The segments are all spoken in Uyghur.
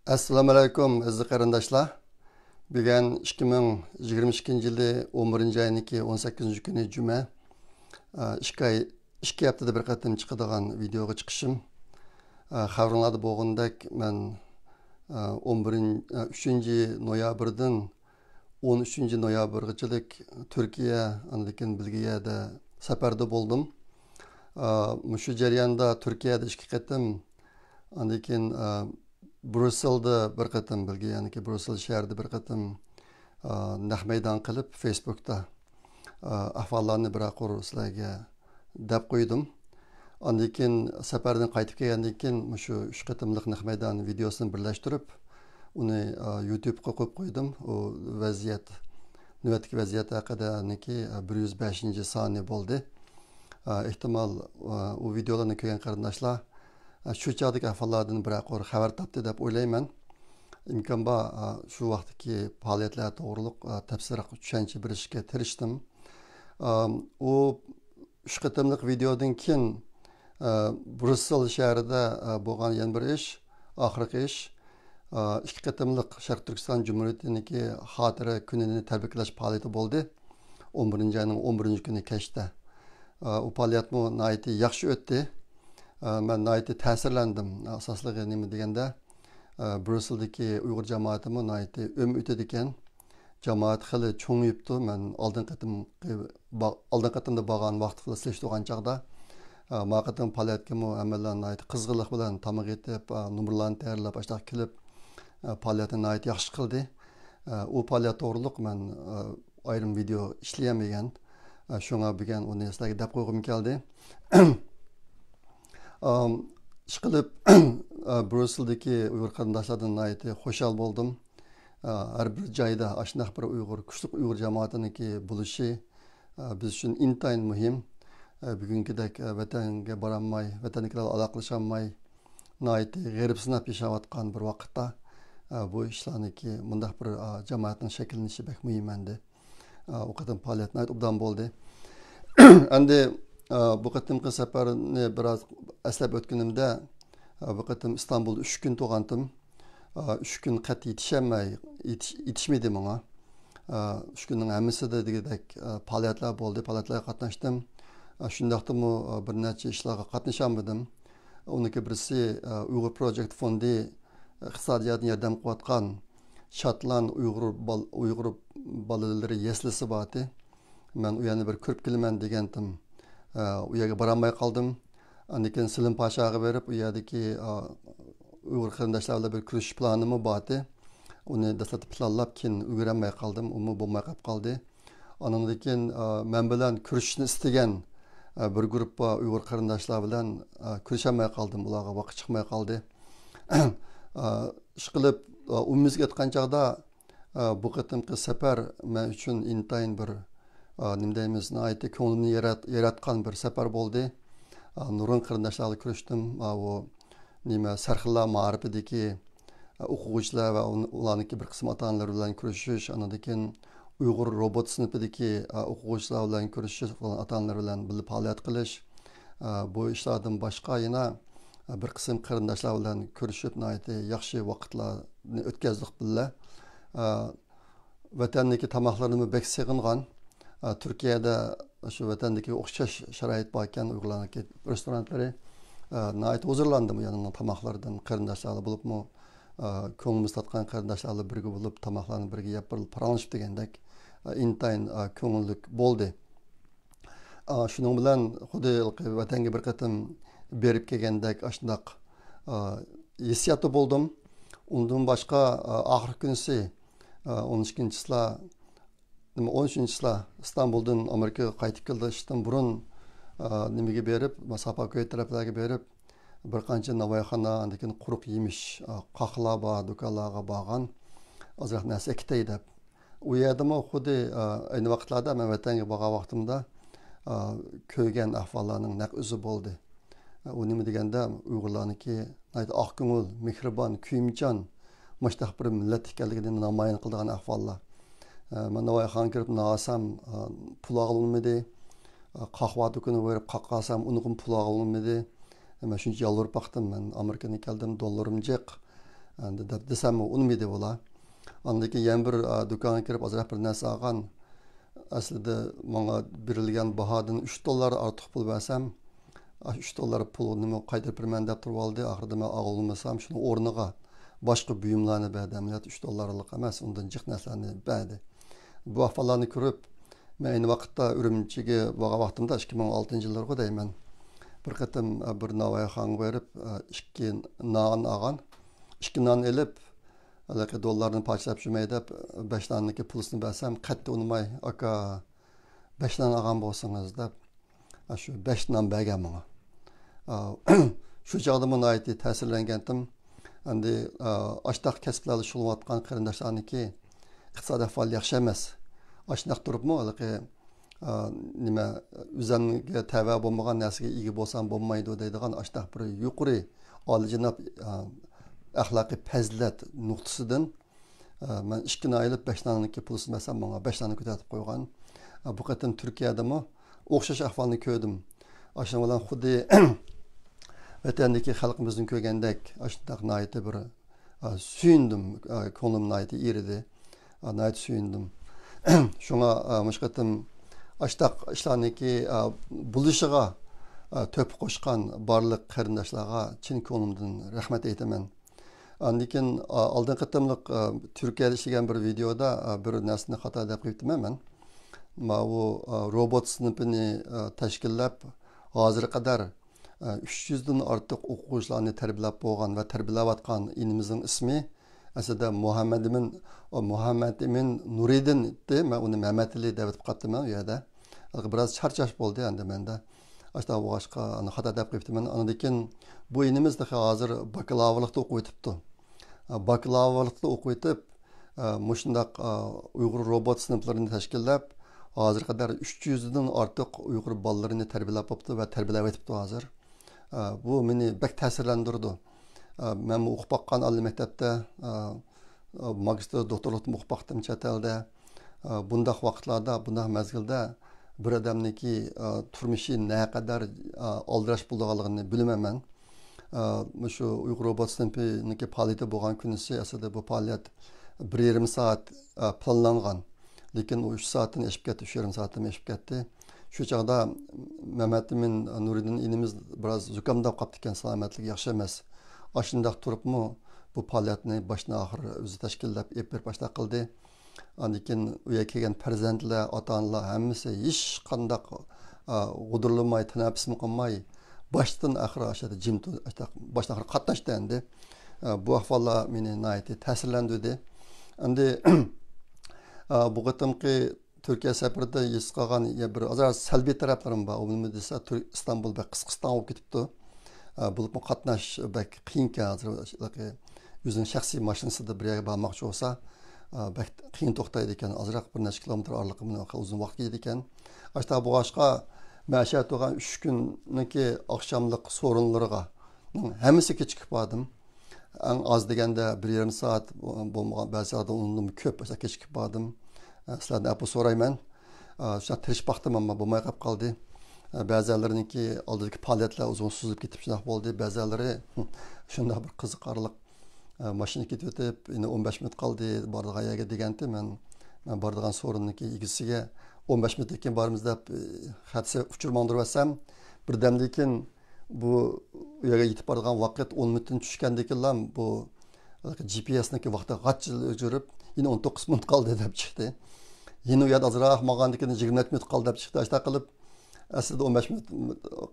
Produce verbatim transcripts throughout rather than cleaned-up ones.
ئەسسالامۇ ئەلەيكۇم، ئەزىز قېرىنداشلار. بۈگۈن ئىككى مىڭ يىگىرمە ئىككىنچى يىلى ئون بىرىنچى ئاينىڭكى ئون سەككىزىنچى كۈنى جۈمە. ئىككى ئاي، ئىككى ھەپتىدە بىر قېتىم چىقىدىغان ۋىدېئوغا چىقىشىم. خەۋىرىڭلاردا بولغىنىدەك، مەن ئون بىرىنچى، ئۈچىنچى نويابىردىن ئون ئۈچىنچى نويابىرغىچىلىك تۈركىيە، ئاندىن كېيىن بېلگىيەدە سەپەردە بولدۇم. مۇشۇ جەرياندا تۈركىيەدە ئىككى قېتىم، ئاندىن كېيىن برۇسسېلدا بىر قېتىم، بېلگىيەنىڭكى برۇسسېل شەھىرىدە بىر قېتىم نەق مەيدان قىلىپ، فېيسبۇكتا ئەھۋاللارنى بىرەر قۇر سىلەرگە دەپ قويدۇم. ئاندىن كېيىن سەپەردىن قايتىپ كەلگەندىن كېيىن مۇشۇ ئۈچ قېتىملىق نەق مەيدان ۋىدېئوسىنى بىرلەشتۈرۈپ، ئۇنى يۇتيۇبقا قويۇپ قويدۇم. ئۇ ۋەزىيەت، نۆۋەتتىكى ۋەزىيەت ھەققىدىكى بىر يۈز بەشىنچى سانى بولدى. ئېھتىمال ئۇ ۋىدېئولارنى كۆرگەن قېرىنداشلار شۇ چاغدىكى ئەھۋاللاردىن بىرەر قۇر خەۋەر تاپتى دەپ ئويلايمەن. ئىمكان بار، شۇ ۋاقىتتىكى پائالىيەتلەر توغرۇلۇق تەپسىلىيراق چۈشەنچە بېرىشكە تىرىشتىم. ئۇ ئۈچ قېتىملىق ۋىدېودىن كېيىن، ئە، برۇسسېل شەھىرىدە، ئە، بولغان يەنە بىر ئىش، ئاخىرقى ئىش، ئە، ئىككى قېتىملىق شەرقىي تۈركىستان جۇمھۇرىيىتىنىڭكى خاتىرە كۈنىنى تەبرىكلەش پائالىيىتى بولدى. ئون بىرىنچى ئاينىڭ ئون بىرىنچى كۈنى كەچتە. ئە، ئۇ پائالىيەتمۇ ناھايىتى ياخشى ئۆتتى. ئە، مەن ناھايىتى تەسىرلەندىم. ئاساسلىقى نېمە دېگەندە، ئە، برۇسسېلدىكى ئۇيغۇر جامائىتىمۇ ناھايىتى ئۈمىدىكەن. جامائەت خېلى چوڭىيىپتۇ. مەن ئالدىنقى قېتىمقى با-، ئالدىنقى قېتىمدا بارغان ۋاقىت بىلەن سېلىشتۇرغان چاغدا، ئە، ما قېتىم پائالىيەتكىمۇ ھەممىلا ناھايىتى قىزغىنلىق بىلەن تاماق ئېتىپ، ئە، نومۇرلارنى تەييارلاپ، ئاشۇنداق كېلىپ، ئە، پائالىيەتنى ناھايىتى ياخشى قىلدى. ئە، ئۇ پائالىيەت توغرۇلۇق مەن، ئە، ئايرىم ۋىدېئو ئىشلىيەلمىگەن. ئە، شۇڭا بۈگۈن ئۇنى سىلەرگە دەپ قويغۇم كەلدى. ئام، ئىشقىلىپ، ئە، برۇسسېلدىكى ئۇيغۇر قېرىنداشلاردىن ناھايىتى خۇشال بولدۇم. ئە، ھەر بىر جايدا ئاشۇنداق بىر ئۇيغۇر، كۈچلۈك ئۇيغۇر جامائىتىنىڭكى بولۇشى، ئە، بىز ئۈچۈن ئىنتايىن مۇھىم. ئە، بۈگۈنكىدەك، ئە، ۋەتەنگە بارالماي، ۋەتەندىكىلەر بىلەن ئالاقىلىشالماي، ناھايىتى غېرىبسىناپ ياشاۋاتقان بىر ۋاقىتتا، ئە، بۇ ئىشلارنىڭكى مۇنداق بىر، ئە، جامائەتنىڭ شەكىللىنىشى بەك مۇھىم ئەمدى. ئە، ئۇ قېتىم پائالىيەت ناھايىتى ئوبدان بولدى. ئەمدى، ئە، بۇ قېتىمقى سەپەرنى بىراز ئەسلەپ ئۆتكىنىمدە، ئە، بۇ قېتىم ئىستانبۇلدا ئۈچ كۈن تۇرغانتىم. ئە، ئۈچ كۈن قەتئىي يېتىشەلمەي، يېتىش-، يېتىشمىدى ماڭا. ئە، ئۈچ كۈننىڭ ھەممىسىدە دېگۈدەك، ئە، پائالىيەتلەر بولدى، پائالىيەتلەرگە قاتناشتىم. ئە، شۇنداقتىمۇ، ئە، بىر نەچچە ئىشلارغا قاتنىشالمىدىم. ئۇنىڭكى بىرسى، ئە، ئۇيغۇر پروجېكت فوندى ئىقتىسادىياتنى ياردەم قىلىۋاتقان شادلان ئۇيغۇر بال-، ئۇيغۇر بالىلىرى يەسلىسى بارتى. مەن ئۇ يەرنى بىر كۆرۈپ كېلىمەن دېگەنتىم. ئە، ئۇ يەرگە بارالماي قالدىم. ئاندىن كېيىن سېلىم پاشاغا بېرىپ، ئۇ يەردىكى، ئا، ئۇيغۇر قېرىنداشلار بىلەن بىر كۆرۈشۈش پىلانىمۇ بارتى. ئۇنى دەسلەپتە پىلانلاپ، كېيىن ئۈلگۈرەلمەي قالدىم. ئۇمۇ بولماي قېلىپ قالدى. ئانىڭدىن كېيىن، ئا، مەن بىلەن كۆرۈشۈشنى ئىستىگەن، ئا، بىر گۇرۇپپا ئۇيغۇر قېرىنداشلار بىلەن، ئا، كۆرۈشەلمەي قالدىم. ئۇلارغا ۋاقىت چىقماي قالدى. ئا، ئىشقىلىپ، ئا، ئومۇميۈزلۈك ئېيتقان چاغدا، ئا، بۇ قېتىمقى سەپەر مەن ئۈچۈن ئىنتايىن بىر، ئا، نېمە دەيمىز، ناھايىتى كۆڭلۈمنى يارات-، ياراتقان بىر سەپەر بولدى. ئا، نۇرغۇن قېرىنداشلار بىلەن كۆرۈشتۈم. ئا، ئۇ نېمە، سەرخىللار مائارىپىدىكى، ئا، ئوقۇغۇچىلار ۋە ئۇن-، ئۇلارنىڭكى بىر قىسىم ئاتا-ئانىلىرى بىلەن كۆرۈشۈش، ئاندىن كېيىن ئۇيغۇر روبوت سىنىپىدىكى، ئا، ئوقۇغۇچىلار بىلەن كۆرۈشۈش، ئۇلارنىڭ ئاتا-ئانىلىرى بىلەن بىللە پائالىيەت قىلىش، ئا، بۇ ئىشلاردىن باشقا يەنە، ئا، بىر قىسىم قېرىنداشلار بىلەن كۆرۈشۈپ، ناھايىتى ياخشى ۋاقىتلارنى ئۆتكەزدۇق بىللە. ئا، ۋەتەندىكى تاماقلىرىنىمۇ بەك سېغىنغان. ئا، تۈركىيەدە شۇ ۋەتەندىكى ئوخشاش شارائىت باركەن، ئۇيغۇرلارنىڭكى رېستورانلىرى. ئا، ناھايىتى ھۇزۇرلاندىم ئۇ يەرنىڭ تاماقلىرىدىن، قېرىنداشلار بولۇپمۇ، ئا، كۆڭلىمىز تارتقان قېرىنداشلار بىلەن بىرگە بولۇپ، تاماقلارنى بىرگە يەپ، بىر پاراڭلىشىپ دېگەندەك، ئا، ئىنتايىن، ئا، كۆڭۈللۈك بولدى. ئا، شۇنىڭ بىلەن خۇددى ۋەتەنگە بىر قېتىم بېرىپ كەلگەندەك ئاشۇنداق، ئا، ھېسسىياتتا بولدۇم. ئۇندىن باشقا، ئا، ئاخىرقى كۈنىسى، ئا، ئون ئىككىنچى چىسلا، نېمە، ئون ئۈچىنچى چىسلا ئىستانبۇلدىن ئامېرىكىغا قايتىپ كېلىشتىن بۇرۇن، ئا، نېمىگە بېرىپ، ساپاكۆي تەرەپلەرگە بېرىپ، بىر قانچە ناۋايخانا، ئاندىن كېيىن قۇرۇق يېمىش، ئا، قاقلار بار دۇكانلارغا بارغان، ئازراق نەرسە ئەكېتەي دەپ. ئۇ يەردىمۇ خۇددى، ئا، ئەينى ۋاقىتلاردا مەن ۋەتەنگە بارغان ۋاقتىمدا، ئا، كۆرگەن ئەھۋاللارنىڭ نەق ئۆزى بولدى. ئا، ئۇ نېمە دېگەندە، ئۇيغۇرلارنىڭكى ناھايىتى ئاق كۆڭۈل، مېھرىبان، كۆيۈمچان، مۇشۇنداق بىر مىللەت ئىكەنلىكىنى نامايان قىلىدىغان ئەھۋاللار. ئا، مەن ناۋايخانىغا كىرىپ نان ئالسام، ئا، پۇل ئالغىلى بولمىدى. ئا، قاھۋە دۇكىنىغا بېرىپ قاھۋە ئالسام، ئۇنىڭغىمۇ پۇل ئالغىلى بولمىدى. مەن شۇنچە يالۋۇرۇپ باقتىم، مەن ئامېرىكىدىن كەلدىم، دوللىرىم جىق. ئەمدى دەپ دېسەممۇ ئۇنىمىدى ئۇلار. ئاندىن كېيىن يەنە بىر، ئا، دۇكانغا كىرىپ ئازراق بىر نەرسە ئالغان. ئەسلىدە ماڭا بېرىلگەن باھادىن ئۈچ دوللار ئارتۇق پۇل بەرسەم، ئا، ئۈچ دوللار پۇلنىمۇ قايتۇرۇپ بېرىمەن دەپ تۇرۇۋالدى. ئاخىرىدا مەن ئالالمىسام، شۇنىڭ ئورنىغا باشقا بۇيۇملارنى بەردى. ئەمەلىيەتتە ئۈچ دوللارلىق ئەمەس، ئۇندىن جىق نەرسىلەرنى بەردى. بۇ ئەھۋاللارنى كۆرۈپ، مەن ئەينى ۋاقىتتا ئۈرۈمچىگە بارغان ۋاقتىمدا، ئىككى مىڭ ئالتىنچى يىللارغۇ دەيمەن، بىر قېتىم، ئە، بىر ناۋايخانىغا بېرىپ، ئە، ئىككى نان ئالغان. ئىككى نان ئېلىپ، ھېلىقى دوللارنى پارچىلاپ يۈرمەي دەپ، بەش ناننىڭكى پۇلىسىنى بەرسەم، قەتئىي ئۇنىماي، «ئاكا، بەش نان ئالغان بولسىڭىز» دەپ، شۇ بەش نان بەرگەن ماڭا. ئا، شۇ چاغدىمۇ ناھايىتى تەسىرلەنگەنتىم. ئەمدى، ئا، ئاشتاق كەسىپلەردە شۇغۇللىنىۋاتقان قېرىنداشلارنىڭكى ئىقتىسادىي ئەھۋالى ياخشى ئەمەس. ئاشۇنداق تۇرۇپمۇ ھېلىقى، ئا، نېمە، ئۆزۈمگە تەۋە بولمىغان نەرسىگە ئىگە بولسام بولمايدۇ دەيدىغان ئاشۇنداق بىر يۇقىرى ئالىيجاناب، ئا، ئەخلاقىي پەزىلەت نۇقتىسىدىن، ئە، مەن ئىككى نان ئېلىپ، بەش ناننىڭكى پۇلىسىنى بەرسەم، ماڭا بەش ناننى كۆتۈرۈپ قويغان. ئە، بۇ قېتىم تۈركىيەدىمۇ ئوخشاش ئەھۋالنى كۆردۈم. ئاشۇنىڭ بىلەن خۇددى ۋەتەندىكى خەلقىمىزنى كۆرگەندەك، ئاشۇنداق ناھايىتى بىر، ئە، سۆيۈندۈم. ئە، كۆڭلۈم ناھايىتى ئېرىدى. ئە، ناھايىتى سۆيۈندۈم. شۇڭا، ئە، مۇشۇ قېتىم ئاشۇنداق ئىشلارنىڭكى، ئە، بولۇشىغا، ئە، تۆھپە قوشقان بارلىق قېرىنداشلارغا چىن كۆڭلۈمدىن رەھمەت ئېيتىمەن. ئاندىن كېيىن، ئا، ئالدىنقى قېتىملىق، ئا، تۈركىيەدە ئىشلىگەن بىر ۋىدېيودا، ئا، بىر نەرسىنى خاتا دەپ قويۇپتىمەن مەن. ماۋۇ، ئا، روبوت سىنىپىنى، ئا، تەشكىللەپ، ھازىرغا قەدەر، ئا، ئۈچ يۈزدىن ئارتۇق ئوقۇغۇچىلارنى تەربىيەلەپ بولغان ۋە تەربىيەلەۋاتقان ئىنىمىزنىڭ ئىسمى ئەسلىدە مۇھەممەد ئىمىن، ئا، مۇھەممەد ئىمىن نۇرىدىن ئىدى. مەن ئۇنى مەمەتئېلى دەۋېتىپ قاپتىمەن ئۇ يەردە. بىراز چارچاش بولدى ئەمدى مەندە. ئاشۇنداق بولغاچقا، ئانا خاتا دەپ قويۇپتىمەن. ئاندىن كېيىن بۇ ئىنىمىز تېخى ھازىر باكلاۋۇرلۇقتا ئوقۇۋېتىپتۇ. باكلاۋۇرلۇقتا ئوقۇۋېتىپ، مۇشۇنداق ئۇيغۇر روبوت سىنىپلىرىنى تەشكىللەپ، ھازىرغا قەدەر ئۈچ يۈزدىن ئارتۇق ئۇيغۇر بالىلىرىنى تەربىيەلەپ بوپتۇ ۋە تەربىيەلەۋېتىپتۇ ھازىر. بۇ مېنى بەك تەسىرلەندۈرىدۇ. مەنمۇ ئوقۇپ باققان ئالىي مەكتەپتە، ماگىستىر، دوكتورلۇقتىمۇ ئوقۇپ باقتىم چەت ئەلدە. بۇنداق ۋاقىتلاردا، بۇنداق مەزگىلدە بىر ئادەمنىڭكى تۇرمۇشى نەقەدەر ئالدىراش بولىدىغانلىقىنى بىلىمەن مەن. مۇشۇ ئۇيغۇر روبوت سىنىپىنىڭكى پائالىيىتى بولغان كۈنىسى، ئەسلىدە بۇ پائالىيەت بىر يېرىم سائەت پىلانلانغان. لېكىن ئۇ ئۈچ سائەتتىن ئېشىپ كەتتى، ئۈچ يېرىم سائەتتىن ئېشىپ كەتتى. شۇ چاغدا مەمەتئىمىن نۇرىدىن ئىنىمىز بىراز زۇكامداپ قاپتىكەن، سالامەتلىكى ياخشى ئەمەس. ئاشۇنداق تۇرۇپمۇ بۇ پائالىيەتنى باشتىن ئاخىر ئۆزى تەشكىللەپ ئېلىپ بېرىپ باشلاپ قىلدى. ئاندىن كېيىن ئۇ يەرگە كەلگەن پەرزەنتلەر، ئاتا-ئانىلار ھەممىسى ھېچقانداق، ئا، غۇدۇرلىماي، تەنەپپۇسمۇ قىلماي، باشتىن ئاخىر ئاشۇ يەردە جىم تۇ-، باشتىن ئاخىر قاتناشتى ئەمدى. ئا، بۇ ئەھۋاللار مېنى ناھايىتى تەسىرلەندۈردى. ئەمدى، ئا، بۇ قېتىمقى تۈركىيە سەپىرىدە ھېس قىلغان يە بىر ئازراق سەلبىي تەرەپلىرىم بار. ئۇ نېمە دېسە، تۈر-، ئىستانبۇل بەك قىسقا ئىستانبۇل بولۇپ كېتىپتۇ. ئە، بولۇپمۇ قاتناش بەك قىيىنكەن ھازىر. ئۆزىنىڭ شەخسىي ماشىنىسىدا بىر يەرگە بارماقچى بولسا، ئە، بەك قىيىن توختايدىكەن. ئازراق بىر نەچچە كىلومېتىر ئارىلىققا مېنىڭ ئۇزۇن ۋاقىت كېتىدىكەن. ئاشتا بولغاچقا، مەشەدە تۇرغان ئۈچ كۈننىڭكى ئاخشاملىق سورۇنلىرىغا ھەممىسى كېچىكىپ باردىم. ئەڭ ئاز دېگەندە بىر يېرىم سائەت بولمىغان، بەزى چاغدا ئۇنىڭدىنمۇ كۆپ، ئاشۇنداق كېچىكىپ باردىم. ئە، سىلەردىن ئەپۇ سورايمەن. ئە، شۇنداق تىرىشىپ باقتىم، ئەمما بولماي قاپ قالدى. ئە، بەزىلەرنىڭكى ئالدىدىكى پائالىيەتلەر ئۇزۇن سوزۇلۇپ كېتىپ شۇنداق بولدى. بەزىلىرى شۇنداق بىر قىزىقارلىق، ئە، ماشىنا كېتىۋېتىپ، ئەنە ئون بەش مىنۇت قالدى بارىدىغان يەرگە دېگەنتى. مەن، مەن بارىدىغان سورۇننىڭكى ئىگىسىگە ئون بەش مىنۇتتىن كېيىن بارىمىز دەپ، ئە، خەتسە ئۇچۇر ماڭدۇرۇۋەتسەم، بىردەمدىن كېيىن بۇ يەرگە يېتىپ بارىدىغان ۋاقىت ئون مىنۇتتىن چۈشكەندىكىنلا بۇ جى پى ئېسنىڭكى ۋاقتى غاچچىلا ئۆزگىرىپ، يەنە ئون توققۇز مىنۇت قالدى دەپ چىقتى. يەنە ئۇ يەردە ئازراق ماڭغاندىكىن يىگىرمە مىنۇت قالدى دەپ چىقتى. ئاشۇنداق قىلىپ، ئەسلىدە ئون بەش مىنۇت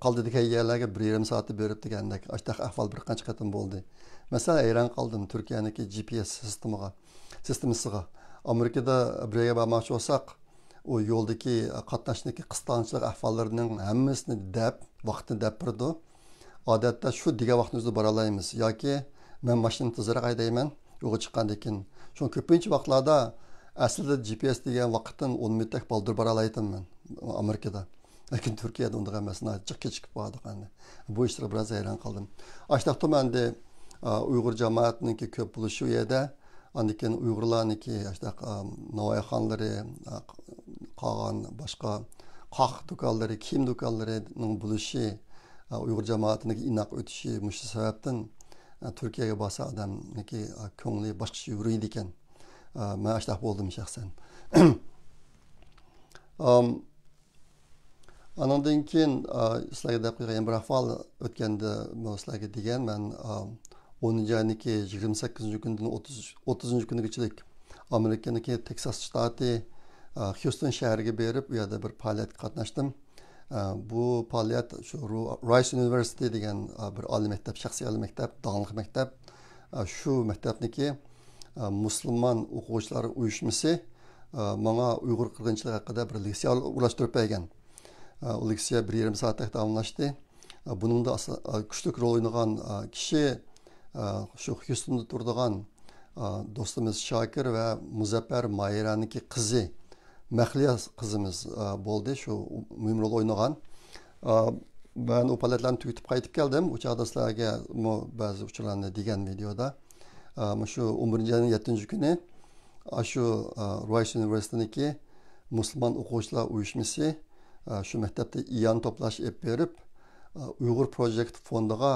قالدى دېگەن يەرلەرگە بىر يېرىم سائەتتە بېرىپ دېگەندەك، ئاشۇنداق ئەھۋال بىر قانچە قېتىم بولدى. مەسىلەن، ھەيران قالدىم تۈركىيەنىڭكى جى پى ئېس سىستېمىغا، سىستېمىسىغا. ئامېرىكىدا بىر يەرگە بارماقچى بولساق، ئۇ يولدىكى قاتناشنىڭكى قىستاڭچىلىق ئەھۋاللىرىنىڭ ھەممىسىنى دەپ، ۋاقىتنى دەپ بېرىدۇ. ئادەتتە شۇ دېگەن ۋاقىتنىڭ ئۆزىدە بارالايمىز ياكى مەن ماشىنىنى تېزرەك ھەيدەيمەن يولغا چىققاندىن كېيىن. شۇڭا كۆپىنچە ۋاقىتلاردا ئەسلىدە جى پى ئېس دېگەن ۋاقىتتىن ئون مىنۇتتەك بالدۇر بارالايتتىم مەن ئامېرىكىدا. لېكىن تۈركىيەدە ئۇنداق ئەمەس، ناھايىتى جىق كېچىكىپ بارىدۇ ئەمدى. بۇ ئىشلارغا بىراز ھەيران قالدىم. ئاشۇنداقتىمۇ ئەمدى، ئا، ئۇيغۇر جامائەتنىڭكى كۆپ بولۇشى ئۇ يەردە. ئاندىن كېيىن ئۇيغۇرلارنىڭكى ئاشۇنداق، ئا، ناۋايخانلىرى، ئا، قالغان باشقا قاق دۇكانلىرى، كىيىم دۇكانلىرىنىڭ بولۇشى، ئا، ئۇيغۇر جامائىتىنىڭكى ئىناق ئۆتۈشى مۇشۇ سەۋەبتىن، ئە، تۈركىيەگە بارسا ئادەمنىڭكى، ئە، كۆڭلى باشقىچە يورۇيدىكەن. ئە، مەن ئاشۇنداق بولدۇم شەخسەن. ئام، ئانىڭدىن كېيىن، ئا، سىلەرگە دەپ قويغان يەنە بىر ئەھۋال، ئۆتكەندە مەن سىلەرگە دېگەن، مەن، ئا، ئونىنچى ئاينىڭكى يىگىرمە سەككىزىنچى كۈنىدىن ئوتتۇز، ئوتتۇزىنچى كۈنىگىچىلىك ئامېرىكىنىڭكى تېكساس شتاتى، ئا، خيۇستون شەھىرىگە بېرىپ، ئۇ يەردە بىر پائالىيەتكە قاتناشتىم. ئا، بۇ پائالىيەت شۇ رۇ-، رايس ئۇنىۋېرسىتېتى دېگەن، ئا، بىر ئالىي مەكتەپ، شەخسىي ئالىي مەكتەپ، داڭلىق مەكتەپ. ئا، شۇ مەكتەپنىڭكى، ئا، مۇسۇلمان ئوقۇغۇچىلار ئۇيۇشمىسى، ئا، ماڭا ئۇيغۇر قىرغىنچىلىقى ھەققىدە بىر لېكسىيە ئۇلاشتۇرۇپ بەرگەن. ئا، ئۇ لېكسىيە بىر يېرىم سائەتتەك داۋاملاشتى. ئا، بۇنىڭدا ئاسا-، ئا، كۈچلۈك رول ئوينىغان، ئا، كىشى، ئا، شۇ خيۇستوندا تۇرىدىغان، ئا، دوستىمىز شاكىر ۋە مۇزەپپەر ماھىرەنىڭكى قىزى مەخلىيە قىزىمىز، ئا، بولدى، شۇ مۇھىم رول ئوينىغان. ئا، مەن ئۇ پائالىيەتلەرنى تۈگىتىپ قايتىپ كەلدىم. ئۇ چاغدا سىلەرگىمۇ بەزى ئۇچۇرلارنى دېگەن ۋىدېيودا. ئا، مۇشۇ ئون بىرىنچى ئاينىڭ يەتتىنچى كۈنى، ئا، شۇ، ئا، رايس ئۇنىۋېرسىتېتىنىڭكى مۇسۇلمان ئوقۇغۇچىلار ئۇيۇشمىسى، ئا، شۇ مەكتەپتە ئىئانە توپلاش ئېلىپ بېرىپ، ئا، ئۇيغۇر پروجېكت فوندىغا،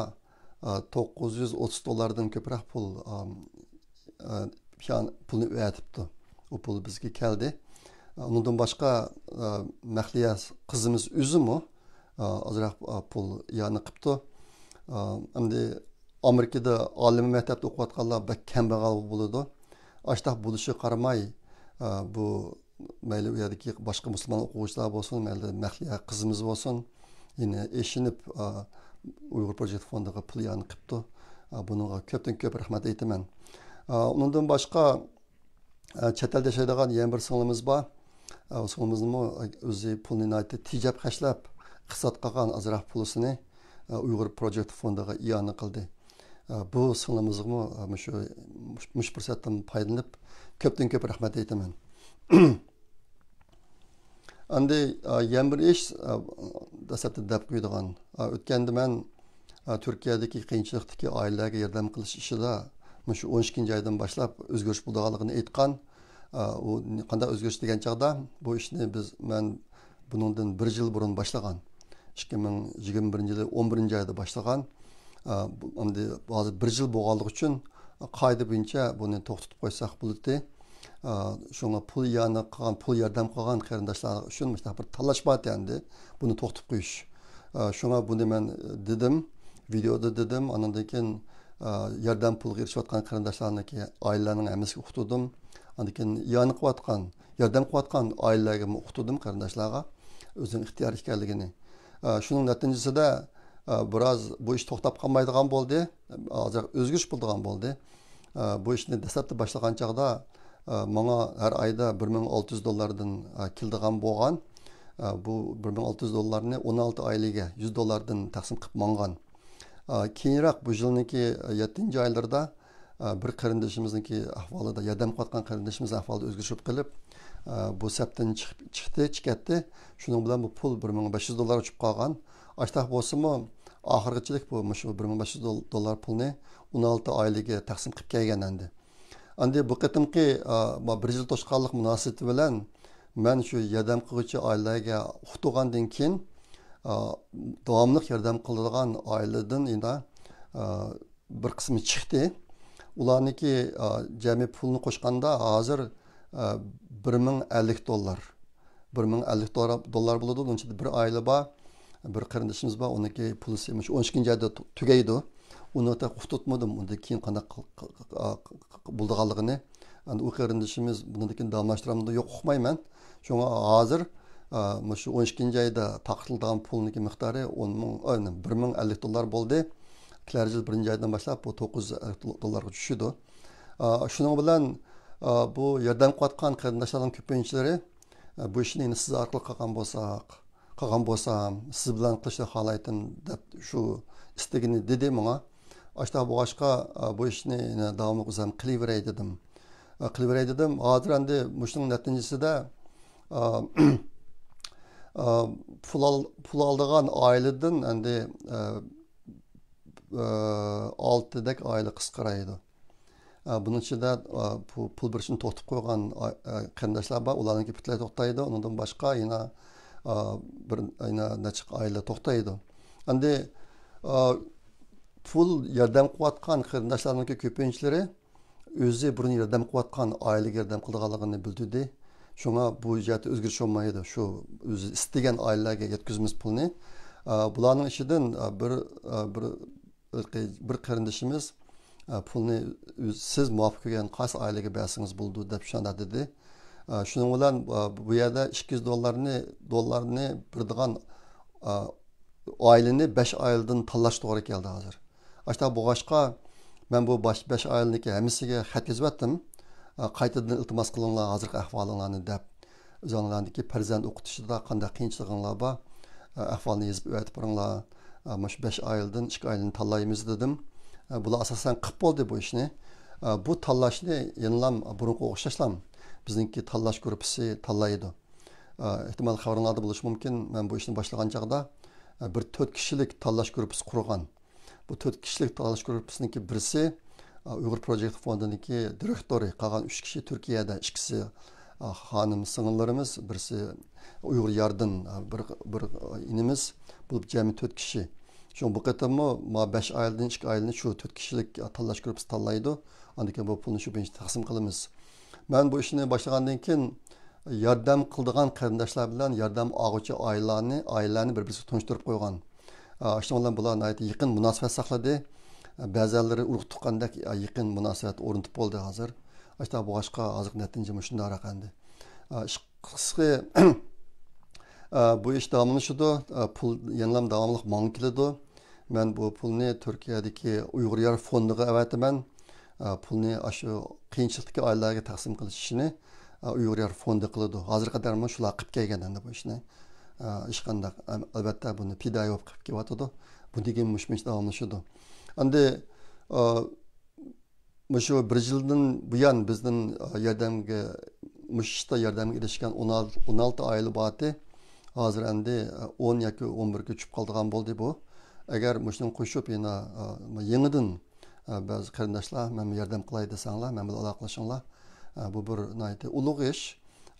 ئا، توققۇز يۈز ئوتتۇز دوللاردىن كۆپرەك پۇل، ئا، ئا، پىيان-، پۇلنى ئەۋەتىپتۇ. ئۇ پۇل بىزگە كەلدى. ئا، ئۇنىڭدىن باشقا، ئا، مەخلىيە قىزىمىز ئۆزىمۇ، ئا، ئازراق، ئا، پۇل ئىئانە قىپتۇ. ئا، ئەمدى ئامېرىكىدا ئالىي مەكتەپتە ئوقۇۋاتقانلار بەك كەمبەغەل بولىدۇ. ئاشتاق بولۇشىغا قارىماي، ئا، بۇ مەيلى ئۇ يەردىكى باشقا مۇسۇلمان ئوقۇغۇچىلار بولسۇن، مەيلى مەخلىيە قىزىمىز بولسۇن، يەنە ئېشىنىپ، ئا، ئۇيغۇر پروجېكت فوندىغا پۇل ئىئانە قىپتۇ. ئا، بۇنىڭغا كۆپتىن كۆپ رەھمەت ئېيتىمەن. ئا، ئۇنىڭدىن باشقا، ئا، چەت ئەلدە ياشايدىغان يەنە بىر سىڭلىمىز بار. ئا، ئۇ سىڭلىمىزمۇ ئۆزى پۇلنى ناھايىتى تېجەپ خەجلەپ، ئىقتىساد قىلغان ئازراق پۇلىسىنى، ئا، ئۇيغۇر پروجېكت فوندىغا ئىئانە قىلدى. ئا، بۇ سىڭلىمىزغىمۇ، ئا، مۇشۇ، مۇشۇ پۇرسەتتىن پايدىلىنىپ، كۆپتىن كۆپ رەھمەت ئېيتىمەن. ئەمدى، ئا، يەنە بىر ئىش، ئا، دەسلەپتە دەپ قويىدىغان. ئا، ئۆتكەندە مەن، ئا، تۈركىيەدىكى قىيىنچىلىقتىكى ئائىلىلەرگە ياردەم قىلىش ئىشىدا مۇشۇ ئون ئىككىنچى ئايدىن باشلاپ ئۆزگىرىش بولىدىغانلىقىنى ئېيتقان. ئا، ئۇ قانداق ئۆزگىرىش دېگەن چاغدا، بۇ ئىشنى بىز، مەن بۇنىڭدىن بىر يىل بۇرۇن باشلىغان. ئىككى مىڭ يىگىرمە بىرىنچى يىلى ئون بىرىنچى ئايدا باشلىغان. ئا، بۇ، ئەمدى ھازىر بىر يىل بولغانلىقى ئۈچۈن، قائىدە بويىچە بۇنى توختىتىپ قويساق بولىدى. ئا، شۇڭا پۇل يانى قىلغان، پۇل ياردەم قىلغان قېرىنداشلار ئۈچۈن مۇشۇنداق بىر تاللاش بار ئەمدى. بۇنى توختىتىپ قويۇش. ئا، شۇڭا بۇنى مەن دېدىم، ۋىدېئودا دېدىم. ئاندىن كېيىن، ئا، ياردەم پۇلىغا ئېرىشىۋاتقان قېرىنداشلارنىڭكى ئائىلىلەرنىڭ ھەممىسىگە ئۇقتۇردۇم. ئاندىن كېيىن يانى قىلىۋاتقان، ياردەم قىلىۋاتقان ئائىلىلەرگىمۇ ئۇقتۇردۇم، قېرىنداشلارغا ئۆزىنىڭ ئىختىيارى ئىكەنلىكىنى. ئا، شۇنىڭ نەتىجىسىدە، ئا، بىراز بۇ ئىش توختاپ قالمايدىغان بولدى. ئازراق ئۆزگىرىش بولىدىغان بولدى. ئا، بۇ ئىشنى دەسلەپتە باشلىغان چاغدا، ئا، ماڭا ھەر ئايدا بىر مىڭ ئالتە يۈز دوللاردىن، ئا، كېلىدىغان بولغان. ئا، بۇ بىر مىڭ ئالتە يۈز دوللارنى ئون ئالتە ئائىلىگە يۈز دوللاردىن تەقسىم قىلىپ ماڭغان. ئا، كېيىنرەك بۇ يىلنىڭكى يەتتىنچى ئايلىرىدا، ئا، بىر قېرىندىشىمىزنىڭكى ئەھۋالىدا، ياردەم قىلىۋاتقان قېرىندىشىمىزنىڭ ئەھۋالىدا ئۆزگىرىش بولۇپ قېلىپ، ئا، بۇ سەپتىن چىقىپ، چىقتى، چىكەتتى. شۇنىڭ بىلەن بۇ پۇل بىر مىڭ بەش يۈز دوللارغا چۈشۈپ قالغان. ئاشتاق بولسىمۇ، ئاخىرغىچىلىك بۇ، مۇشۇ بىر مىڭ بەش يۈز دول-، دوللار پۇلنى ئون ئالتە ئائىلىگە تەقسىم قىلىپ كەلگەن ئەمدى. ئەمدى بۇ قېتىمقى، ئا، ما-، بىر يىل توشقانلىق مۇناسىۋىتى بىلەن مەن شۇ ياردەم قىلغۇچى ئائىلىلەرگە ئۇقتۇرغاندىن كېيىن، ئا، داۋاملىق ياردەم قىلىدىغان ئائىلىدىن يەنە، ئا، بىر قىسمى چىقتى. ئۇلارنىڭكى، ئا، جەمئىي پۇلنى قوشقاندا ھازىر، ئا، بىر مىڭ ئەللىك دوللار. بىر مىڭ ئەللىك دوللار، دوللار بولىدۇ. ئۇنىڭ ئىچىدە بىر ئائىلە بار، بىر قېرىندىشىمىز بار. ئۇنىڭكى پۇلىسى مۇشۇ ئون ئىككىنچى ئايدا تۇ-، تۈگەيدۇ. ئۇنى تېخى ئۇقتۇرتمىدىم. ئۇندىن كېيىن قانداق قىل-، قىل-، قىل-، قىل-، قىل-، بولىدىغانلىقىنى. ئەمدى ئۇ قېرىندىشىمىز بۇنىڭدىن كېيىن داۋاملاشتۇرامدۇ، يوق، ئۇقمايمەن. شۇڭا ھازىر، ئا، مۇشۇ ئون ئىككىنچى ئايدا تارقىتىلىدىغان پۇلنىڭكى مىقدارى ئون مىڭ، ئا، بىر مىڭ ئەللىك دوللار بولدى. كېلەر يىل بىرىنچى ئايدىن باشلاپ بۇ توققۇز يۈز ئەللىك دوللارغا چۈشىدۇ. ئا، شۇنىڭ بىلەن، ئا، بۇ ياردەم قىلىۋاتقان قېرىنداشلارنىڭ كۆپىنچىلىرى، ئا، بۇ ئىشنى يەنە سىز ئارقىلىق قىلغان بولساق، قىلغان بولسام، سىز بىلەن قىلىشنى خالايتتىم، دەپ شۇ ئىستىكىنى دېدى ماڭا. ئاشتا بولغاچقا، ئا، بۇ ئىشنى يەنە داۋاملىق ئۆزۈم قىلىۋېرەي دېدىم. ئا، قىلىۋېرەي دېدىم. ھازىر ئەمدى مۇشۇنىڭ نەتىجىسىدە، ئا، ئا، پۇل ئال-، پۇل ئالىدىغان ئائىلىدىن ئەمدى، ئا، ئا، ئالتىدەك ئائىلە قىسقىرايدۇ. ئا، بۇنىڭ ئىچىدە، ئا، پۇ-، پۇل بېرىشنى توختىتىپ قويغان، ئا، ئا، قېرىنداشلار بار، ئۇلارنىڭكى پۈتۈنلەي توختايدۇ. ئۇنىڭدىن باشقا يەنە، ئا، بىر، يەنە نەچچە ئائىلە توختايدۇ. ئەمدى، ئا، پۇل ياردەم قىلىۋاتقان قېرىنداشلارنىڭكى كۆپىنچىلىرى ئۆزى بۇرۇن ياردەم قىلىۋاتقان ئائىلىگە ياردەم قىلىدىغانلىقىنى بىلدۈردى. شۇڭا بۇ جەھەتتە ئۆزگىرىش بولمايدۇ. شۇ ئۆزى ئىستىگەن ئائىلىلەرگە يەتكۈزىمىز پۇلنى. ئە، بۇلارنىڭ ئىچىدىن، ئە، بىر، ئە، بىر، بىر قېرىندىشىمىز، ئە، پۇلنى ئۆز-، سىز مۇۋاپىق كۆرگەن قايسى ئائىلىگە بەرسىڭىز بولىدۇ دەپ شۇنداق دېدى. ئە، شۇنىڭ بىلەن، ئە، بۇ يەردە ئىككى يۈز دوللارنى، دوللارنى بېرىدىغان، ئە، ئائىلىنى بەش ئائىلىدىن تاللاش توغرا كەلدى ھازىر. ئاشۇنداق بولغاچقا، مەن بۇ باش-، بەش ئائىلىنىڭكى ھەممىسىگە خەت يېزىۋەتتىم. ئە، قايتىدىن ئىلتىماس قىلىڭلار ھازىرقى ئەھۋالىڭلارنى دەپ. ئۆزۈڭلارنىڭكى پەرزەنت ئوقۇتۇشىدا قانداق قىيىنچىلىقىڭلار بار، ئە، ئەھۋالنى يېزىپ ئەۋەتىپ بېرىڭلار. ئە، مۇشۇ بەش ئائىلىدىن ئىككى ئائىلىنى تاللايمىز دېدىم. ئە، بۇلار ئاساسەن قىلىپ بولدى بۇ ئىشنى. ئە، بۇ تاللاشنى يەنىلا بۇرۇنقىغا ئوخشاشلا بىزنىڭكى تاللاش گۇرۇپپىسى تاللايدۇ. ئە، ئېھتىمال خەۋىرىڭلاردا بولۇشى مۇمكىن، مەن بۇ ئىشنى باشلىغان چاغدا، ئە، بىر تۆت كىشىلىك تاللاش گۇرۇپپىسى قۇرغان. بۇ تۆت كىشىلىك تاللاش گۇرۇپپىسىنىڭكى بىرسى، ئا، ئۇيغۇر پروجېكت فوندىنىڭكى دىرېكتورى، قالغان ئۈچ كىشى تۈركىيەدە، ئىككىسى، ئا، خانىم سىڭىللىرىمىز، بىرسى ئۇيغۇر ياردىن، ئا، بىر، بىر، ئا، ئىنىمىز بولۇپ جەمئىي تۆت كىشى. شۇڭا بۇ قېتىممۇ ما بەش ئائىلىدىن ئىككى ئائىلىنى شۇ تۆت كىشىلىك، ئا، تاللاش گۇرۇپپىسى تاللايدۇ. ئاندىن كېيىن بۇ پۇلنى شۇ بويىچە تەقسىم قىلىمىز. مەن بۇ ئىشنى باشلىغاندىن كېيىن ياردەم قىلىدىغان قېرىنداشلار بىلەن ياردەم ئالغۇچى ئائىلىلەرنى، ئائىلىلەرنى بىر-بىرسىگە تونۇشتۇرۇپ قويغان. ئا، شۇنىڭ بىلەن بۇلار ناھايىتى يېقىن مۇناسىۋەت ساقلىدى. بەزەنلىرى ئۇرۇق-تۇغقاندەك، ئا، يېقىن مۇناسىۋەت ئورنىتىپ بولدى ھازىر. ئاشۇنداق بولغاچقا، ھازىرقى نەتىجە مۇشۇنداقراق ئەمدى. ئا، ئىش قىسقىسى، ئا، بۇ ئىش داۋاملىشىدۇ. ئا، پۇل يەنىلا داۋاملىق ماڭا كېلىدۇ. مەن بۇ پۇلنى تۈركىيەدىكى ئۇيغۇر يار فوندىغا ئەۋەتىمەن. ئا، پۇلنى ئاشۇ قىيىنچىلىقتىكى ئائىلىلەرگە تەقسىم قىلىش ئىشىنى، ئا، ئۇيغۇر يار فوندى قىلىدۇ. ھازىرغا قەدەرمۇ شۇلار قىلىپ كەلگەن ئەمدى بۇ ئىشنى. ئا، ھېچقانداق، ئەم-، ئەلۋەتتە بۇنى پىدائىي بولۇپ قىلىپ كېلىۋاتىدۇ. بۇندىن كېيىن مۇشۇ، مۇشۇ داۋاملىشىدۇ. ئەمدى، ئا، مۇشۇ بىر يىلدىن بۇيان بىزدىن، ئا، ياردەمگە، مۇشۇ ئىشتا ياردەمگە ئېرىشكەن ئون ئالتە، ئون ئالتە ئائىلە بارتى. ھازىر ئەمدى، ئا، ئون ياكى ئون بىرگە چۈشۈپ قالىدىغان بولدى بۇ. ئەگەر مۇشۇنىڭغا قوشۇپ يەنە، ئا، يېڭىدىن، ئا، بەزى قېرىنداشلار، مەن ياردەم قىلاي دېسەڭلار، مەن بىلەن ئالاقىلىشىڭلار. ئا، بۇ بىر ناھايىتى ئۇلۇغ ئىش.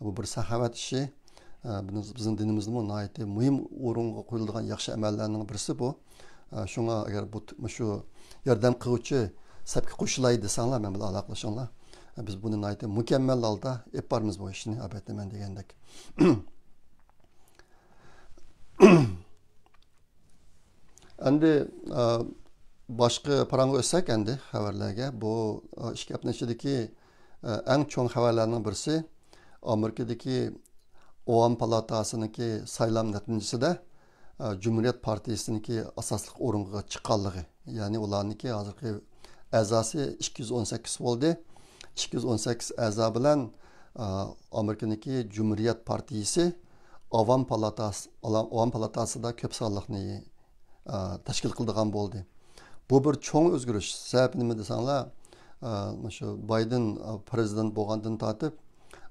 بۇ بىر ساخاۋەت ئىشى. ئە، بىز-، بىزنىڭ دىنىمىزدىمۇ ناھايىتى مۇھىم ئورۇنغا قويۇلىدىغان ياخشى ئەمەللەرنىڭ بىرسى بۇ. ئە، شۇڭا ئەگەر بۇ ت-، مۇشۇ ياردەم قىلغۇچى سەپكە قوشۇلاي دېسەڭلار، مەن بىلەن ئالاقىلىشىڭلار. ئە، بىز بۇنى ناھايىتى مۇكەممەل ھالدا ئېلىپ بارىمىز بۇ ئىشنى، ئەلۋەتتە مەن دېگەندەك. ئەمدى، ئە، باشقا پاراڭغا ئۆتسەك ئەمدى خەۋەرلەرگە. بۇ، ئە، ئىككى ھەپتىنىڭ ئىچىدىكى، ئە، ئەڭ چوڭ خەۋەرلەرنىڭ بىرسى ئامېرىكىدىكى ئاۋام پالاتاسىنىڭكى سايلام نەتىجىسىدە، ئە، جۇمھۇرىيەت پارتىيىسىنىڭكى ئاساسلىق ئورۇنغا چىققانلىقى. يەنى ئۇلارنىڭكى ھازىرقى ئەزاسى ئىككى يۈز ئون سەككىز بولدى. ئىككى يۈز ئون سەككىز ئەزا بىلەن، ئە، ئامېرىكىنىڭكى جۇمھۇرىيەت پارتىيىسى ئاۋام پالاتاسى، ئالا-، ئاۋام پالاتاسىدا كۆپ سانلىقنى، ئە، تەشكىل قىلىدىغان بولدى. بۇ بىر چوڭ ئۆزگىرىش. سەۋەبى نېمە دېسەڭلار، ئە، مۇشۇ بايدېن، ئە، پىرېزىدېنت بولغاندىن تارتىپ،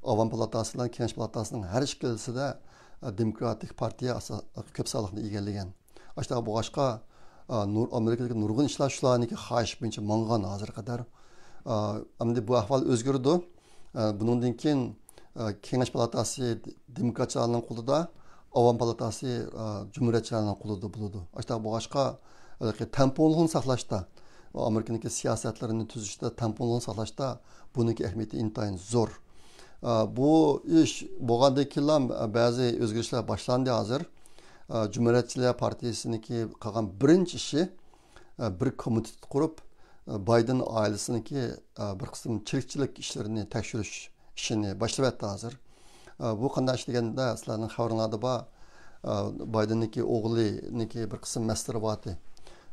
ئاۋام پالاتاسى بىلەن كېڭەش پالاتاسىنىڭ ھەر ئىككىلىسىدە، ئە، دېموكراتىك پارتىيە ئاسا-، كۆپ سانلىقنى ئىگىلىگەن. ئاشۇنداق بولغاچقا، ئا، نۇر-، ئامېرىكىدىكى نۇرغۇن ئىشلار شۇلارنىڭكى خاھىشى بويىچە ماڭغان ھازىرغا قەدەر. ئا، ئەمدى بۇ ئەھۋال ئۆزگىرىدۇ. ئا، بۇنىڭدىن كېيىن، ئا، كېڭەش پالاتاسى دېموكراتچىلارنىڭ قولىدا، ئاۋام پالاتاسى، ئا، جۇمھۇرىيەتچىلەرنىڭ قولىدا بولىدۇ. ئاشۇنداق بولغاچقا، ھېلىقى تەڭپۇڭلۇقنى ساقلاشتا، ئامېرىكىنىڭكى سىياسەتلىرىنى تۈزۈشتە تەڭپۇڭلۇقنى ساقلاشتا بۇنىڭكى ئەھمىيىتى ئىنتايىن زور. ئا، بۇ ئىش بولغاندىن كېيىنلا بەزى ئۆزگىرىشلەر باشلاندى ھازىر. ئا، جۇمھۇرىيەتچىلەر پارتىيىسىنىڭكى قىلغان بىرىنچى ئىشى، ئا، بىر كومىتېت قۇرۇپ، ئا، بايدېن ئائىلىسىنىڭكى، ئا، بىر قىسىم چىرىكچىلىك ئىشلىرىنى تەكشۈرۈش ئىشىنى باشلىۋەتتى ھازىر. ئا، بۇ قانداق ئىش دېگەندە، سىلەرنىڭ خەۋىرىڭلاردا بار، ئا، بايدېننىڭكى ئوغلىنىڭكى بىر قىسىم مەسىلىلىرى بارتى.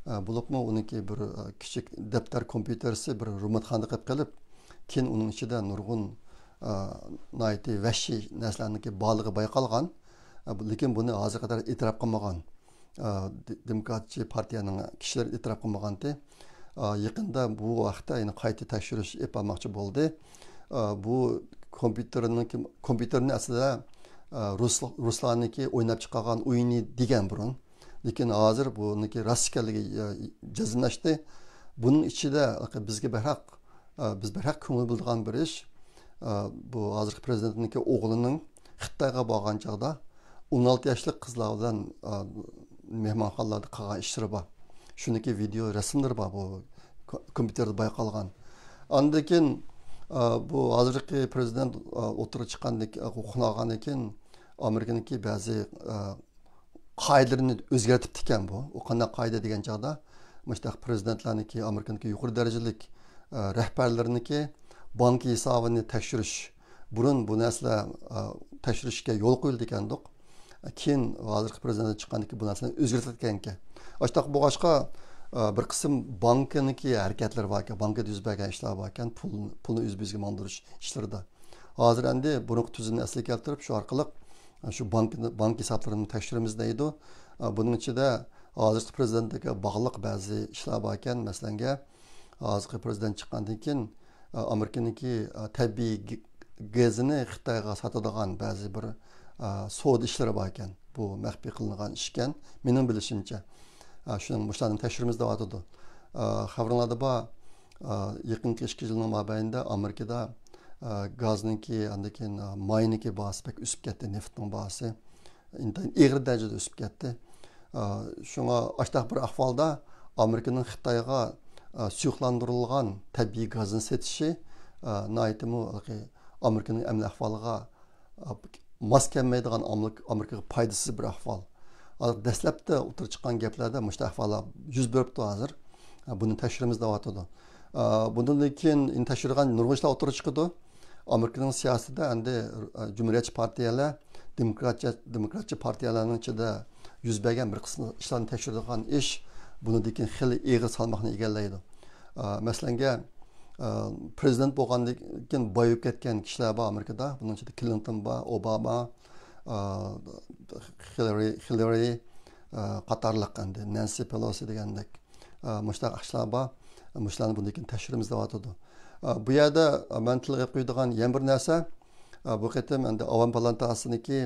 ئا، بولۇپمۇ ئۇنىڭكى بىر، ئا، كىچىك دەپتەر كومپيۇتېرسى بىر روماتخانىدا قېلىپ قېلىپ، كېيىن ئۇنىڭ ئىچىدە نۇرغۇن، ئا، ناھايىتى ۋەھشىي نەرسىلەرنىڭكى بارلىقى بايقالغان. ئا، بۇ، لېكىن بۇنى ھازىرغا قەدەر ئېتىراپ قىلمىغان. ئا، دې-، دېموكراتچى پارتىيەنىڭ كىشىلىرى ئېتىراپ قىلمىغانتى. ئا، يېقىندا بۇ ھەقتە يەنە قايتا تەكشۈرۈش ئېلىپ بارماقچى بولدى. ئا، بۇ كومپيۇتېرنىڭكى، كومپيۇتېرنى ئەسلىدە، ئا، رۇس-، رۇسلارنىڭكى ئويناپ چىقارغان ئويۇنى دېگەن بۇرۇن. لېكىن ھازىر بۇنىڭكى راست ئىكەنلىكى، ئا، جەزملەشتى. بۇنىڭ ئىچىدە بىزگە بەكرەك، ئا، بىز بەكرەك كۆڭۈل بۆلىدىغان بىر ئىش، ئا، بۇ ھازىرقى پىرېزىدېنتنىڭكى ئوغلىنىڭ خىتايغا بارغان چاغدا ئون ئالتە ياشلىق قىزلار بىلەن، ئا، مېھمانخانىلاردا قىلغان ئىشلىرى بار. شۇنىڭكى ۋىدېئو رەسىملىرى بار، بۇ كو-، كومپيۇتېردا بايقالغان. ئاندىن كېيىن، ئا، بۇ ھازىرقى پرېزىدېنت، ئا، ئوتتۇرىغا چىققاندىن كېيىن، ئا، قونۇپ ئالغاندىن كېيىن، ئامېرىكىنىڭكى بەزى، ئا، قائىدىلىرىنى ئۆزگەرتىپتىكەن بۇ. ئۇ قانداق قائىدە دېگەن چاغدا، مۇشۇنداق پرېزىدېنتلارنىڭكى، ئامېرىكىنىڭكى يۇقىرى دەرىجىلىك، ئا، رەھبەرلىرىنىڭكى بانكا ھېسابىنى تەكشۈرۈش، بۇرۇن بۇ نەرسىلەر، ئا، تەكشۈرۈشكە يول قويۇلىدىكەندۇق. كېيىن ھازىرقى پرېزىدېنت چىققاندىن كېيىن بۇ نەرسىلەرنى ئۆزگەرتىدىكەنكەن. ئاشۇنداق بولغاچقا، ئا، بىر قىسىم بانكىنىڭكى ھەرىكەتلىرى باركەن، بانكىدا يۈز بەرگەن ئىشلار باركەن، پۇل، پۇلنى ئۆزبېگە ماڭدۇرۇش ئىشلىرىدا. ھازىر ئەمدى بۇرۇنقى تۈزۈمنى ئەسلىگە كەلتۈرۈپ، شۇ ئارقىلىق شۇ بانكا، بانكا ھېسابلىرىنى تەكشۈرىمىز دەيدۇ. بۇنىڭ ئىچىدە ھازىرقى پرېزىدېنتكە باغلىق بەزى ئىشلار باركەن. مەسىلەنگە، ھازىرقى پرېزىدېنت چىققاندىن كېيىن، ئامېرىكىنىڭكى تەبىئىي گ-، گېزىنى خىتايغا ساتىدىغان بەزى بىر سودا ئىشلىرى باركەن. بۇ مەخپىي قىلىنغان ئىشكەن، مېنىڭ بىلىشىمچە. شۇنىڭ، مۇشۇلارنى تەكشۈرىمىز دەۋاتىدۇ. خەۋىرىڭلاردا بار، يېقىنقى ئىككى يىلنىڭ مابەينىدە ئامېرىكىدا، ئا، گازنىڭكى، ئاندىن كېيىن، ئا، ماينىڭكى باھاسى بەك ئۆسۈپ كەتتى، نېفىتنىڭ باھاسى ئىنتايىن ئېغىر دەرىجىدە ئۆسۈپ كەتتى. ئا، شۇڭا ئاشتاق بىر ئەھۋالدا ئامېرىكىنىڭ خىتايغا، ئا، سۇيۇقلاندۇرۇلغان تەبىئىي گازنى سېتىشى، ئا، ناھايىتىمۇ ھېلىقى ئامېرىكىنىڭ ئەمەلىي ئەھۋالىغا، ئا، ماس كەلمەيدىغان ئامېرىك-، ئامېرىكىغا پايدىسىز بىر ئەھۋال. ھازىر دەسلەپتە ئوتتۇرىغا چىققان گەپلەردە مۇشۇنداق ئەھۋاللار يۈز بېرىپتۇ ھازىر. ئا، بۇنى تەكشۈرىمىز دەۋاتىدۇ. ئا، بۇندىن كېيىن تەكشۈرگەن نۇرغۇن ئىشلار ئوتتۇرىغا چىقىدۇ. ئامېرىكىنىڭ سىياسىتىدە ئەمدى، ئا، جۇمھۇرىيەتچى پارتىيەلەر، دېموكراتچە، دېموكراتچە پارتىيەلەرنىڭ ئىچىدە يۈز بەرگەن بىر قىسىم ئىشلارنى تەكشۈرىدىغان ئىش بۇنىڭدىن كېيىن خېلى ئېغىر سالماقنى ئىگىلەيدۇ. ئا، مەسىلەنگە، ئا، پرېزىدېنت بولغاندىن كېيىن بايىيىپ كەتكەن كىشىلەر بار ئامېرىكىدا. بۇنىڭ ئىچىدە كلىنتون بار، ئوباما، ئا، خىللېرى، خىللېرى، ئا، قاتارلىق ئەمدى نەنسى پېلوسى دېگەندەك، ئا، مۇشۇنداق ئىشلار بار. مۇشۇلارنى بۇندىن كېيىن تەكشۈرىمىز دەۋاتىدۇ. ئا، بۇ يەردە، ئا، مەن تىلغا ئېلىپ قويىدىغان يەنە بىر نەرسە، ئا، بۇ قېتىم ئەمدى ئاۋام پالاتاسىنىڭكى،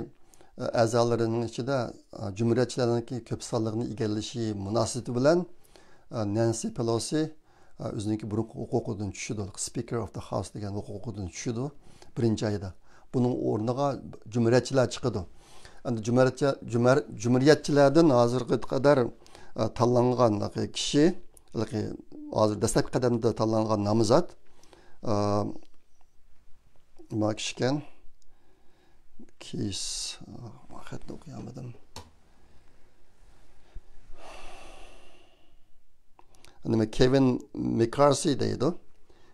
ئا، ئەزالىرىنىڭ ئىچىدە، ئا، جۇمھۇرىيەتچىلەرنىڭكى كۆپ سانلىقنى ئىگىلىشى مۇناسىۋىتى بىلەن، ئا، نەنسى پېلوسى، ئا، ئۆزىنىڭكى بۇرۇنقى ھوقۇقىدىن چۈشىدۇ. Speaker of the House دېگەن ھوقۇقىدىن چۈشىدۇ بىرىنچى ئايدا. بۇنىڭ ئورنىغا جۇمھۇرىيەتچىلەر چىقىدۇ. ئەمدى جۇمھۇرىيەتچە-، جۇمھۇر-، جۇمھۇرىيەتچىلەردىن ھازىرغا قەدەر، ئا، تاللانغان كىشى، ھازىر دەسلەپكى قەدەمدە تاللانغان نامزات، ئا، نېمە كىشىكەن؟ كېيس، ئا، خەتنى ئوقۇيالمىدىم. نېمە، كېۋىن مىكارسى دەيدۇ.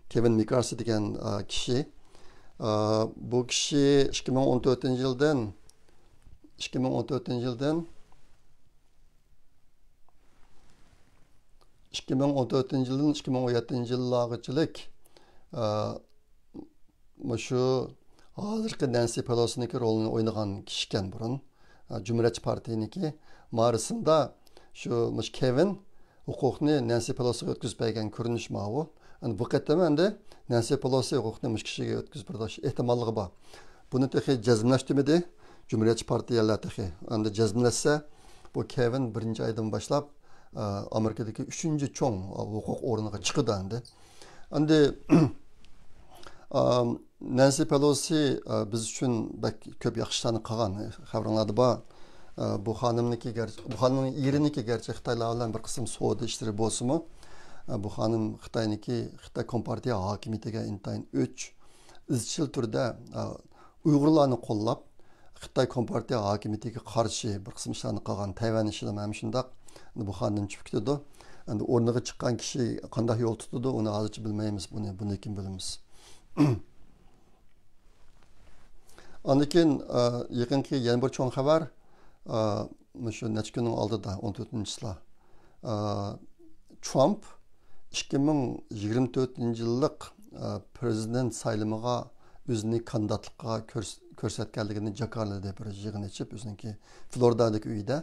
كېۋىن مىكارسى دېگەن، ئا، كىشى. ئا، بۇ كىشى ئىككى مىڭ ئون تۆتىنچى يىلدىن، ئىككى مىڭ ئون تۆتىنچى يىلدىن، ئىككى مىڭ ئون تۆتىنچى يىلدىن ئىككى مىڭ ئون يەتتىنچى يىللارغىچىلىك، ئا، مۇشۇ ھازىرقى نەنسى پېلوسىنىڭكى رولىنى ئوينىغان كىشىكەن بۇرۇن. ئا، جۇمھۇرىيەتچى پارتىيىنىڭكى مارىسىندا شۇ، مۇشۇ كېۋىن ھوقۇقنى نەنسى پېلوسىغا ئۆتكۈزۈپ بەرگەن كۆرۈنۈش ماۋۇ. ئەمدى بۇ قېتىم ئەمدى نەنسى پېلوسى ھوقۇقنى مۇشۇ كىشىگە ئۆتكۈزۈپ بېرىش ئېھتىماللىقى بار. بۇنى تېخى جەزملەشتۈرمىدى جۇمھۇرىيەتچى پارتىيەلەر تېخى. ئەمدى جەزملەشسە، بۇ كېۋىن بىرىنچى ئايدىن باشلاپ، ئا، ئامېرىكىدىكى ئۈچىنچى چوڭ، ئا، ھوقۇق ئورنىغا چىقىدۇ ئەمدى. ئەمدى، ئا، نەنسى پېلوسى، ئا، بىز ئۈچۈن بەك كۆپ ياخشى ئىشلارنى قىلغان، خەۋىرىڭلاردا بار. ئا، بۇ خانىمنىڭكى گەر-، بۇ خانىمنىڭ ئېرىنىڭكى گەرچە خىتايلار بىلەن بىر قىسىم سودا ئىشلىرى بولسىمۇ، ئا، بۇ خانىم خىتاينىڭكى، خىتاي كومپارتىيە ھاكىمىيىتىگە ئىنتايىن ئۆچ، ئىزچىل تۈردە، ئا، ئۇيغۇرلارنى قوللاپ، خىتاي كومپارتىيە ھاكىمىيىتىگە قارشى بىر قىسىم ئىشلارنى قىلغان. تەيۋەن ئىشىدىمۇ ھەم شۇنداق. بۇ خانىم چۈشۈپ كېتىدۇ. ئەمدى ئورنىغا چىققان كىشى قانداق يول تۇتىدۇ، ئۇنى ھازىرچە بىلمەيمىز. بۇنى، بۇنى كېيىن بىلىمىز. ئاندىن كېيىن، ئا، يېقىنقى يەنە بىر چوڭ خەۋەر، ئا، مۇشۇ نەچچە كۈننىڭ ئالدىدا، ئون تۆتىنچى چىسلا، ئا، ترامپ ئىككى مىڭ يىگىرمە تۆتىنچى يىللىق، ئا، پرېزىدېنت سايلىمىغا ئۆزىنى كاندىداتلىققا كۆرس-، كۆرسەتكەنلىكىنى جاكارلىدى، بىر يىغىن ئېچىپ، ئۆزىنىڭكى فلورىدادىكى ئۆيىدە.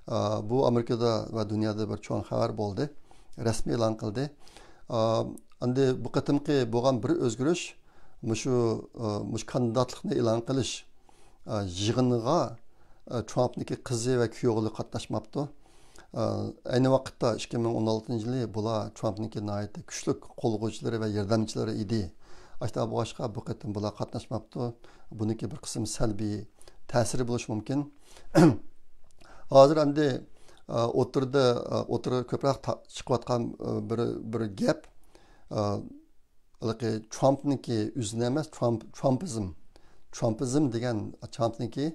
ئا، بۇ ئامېرىكىدا ۋە دۇنيادا بىر چوڭ خەۋەر بولدى، رەسمىي ئېلان قىلدى. ئا، ئەمدى بۇ قېتىمقى بولغان بىر ئۆزگىرىش، مۇشۇ، ئا، مۇشۇ كاندىداتلىقنى ئېلان قىلىش، ئا، يىغىنىغا، ئا، ترامپنىڭكى قىزى ۋە كۈيئوغلى قاتناشماپتۇ. ئا، ئەينى ۋاقىتتا ئىككى مىڭ ئون ئالتىنچى يىلى بۇلار ترامپنىڭكى ناھايىتى كۈچلۈك قوللىغۇچىلىرى ۋە ياردەمچىلىرى ئىدى. ئاشۇنداق بولغاچقا، بۇ قېتىم بۇلار قاتناشماپتۇ. بۇنىڭكى بىر قىسىم سەلبىي تەسىرى بولۇشى مۇمكىن. ھازىر ئەمدى، ئوتتۇرىدا، ئوتتۇرىغا كۆپرەك تا- چىقىۋاتقان بىر، بىر گەپ، ھېلىقى ترامپنىڭكى ئۆزىنى ئەمەس، ترامپ، ترامپىزم، ترامپىزم دېگەن ترامپنىڭكى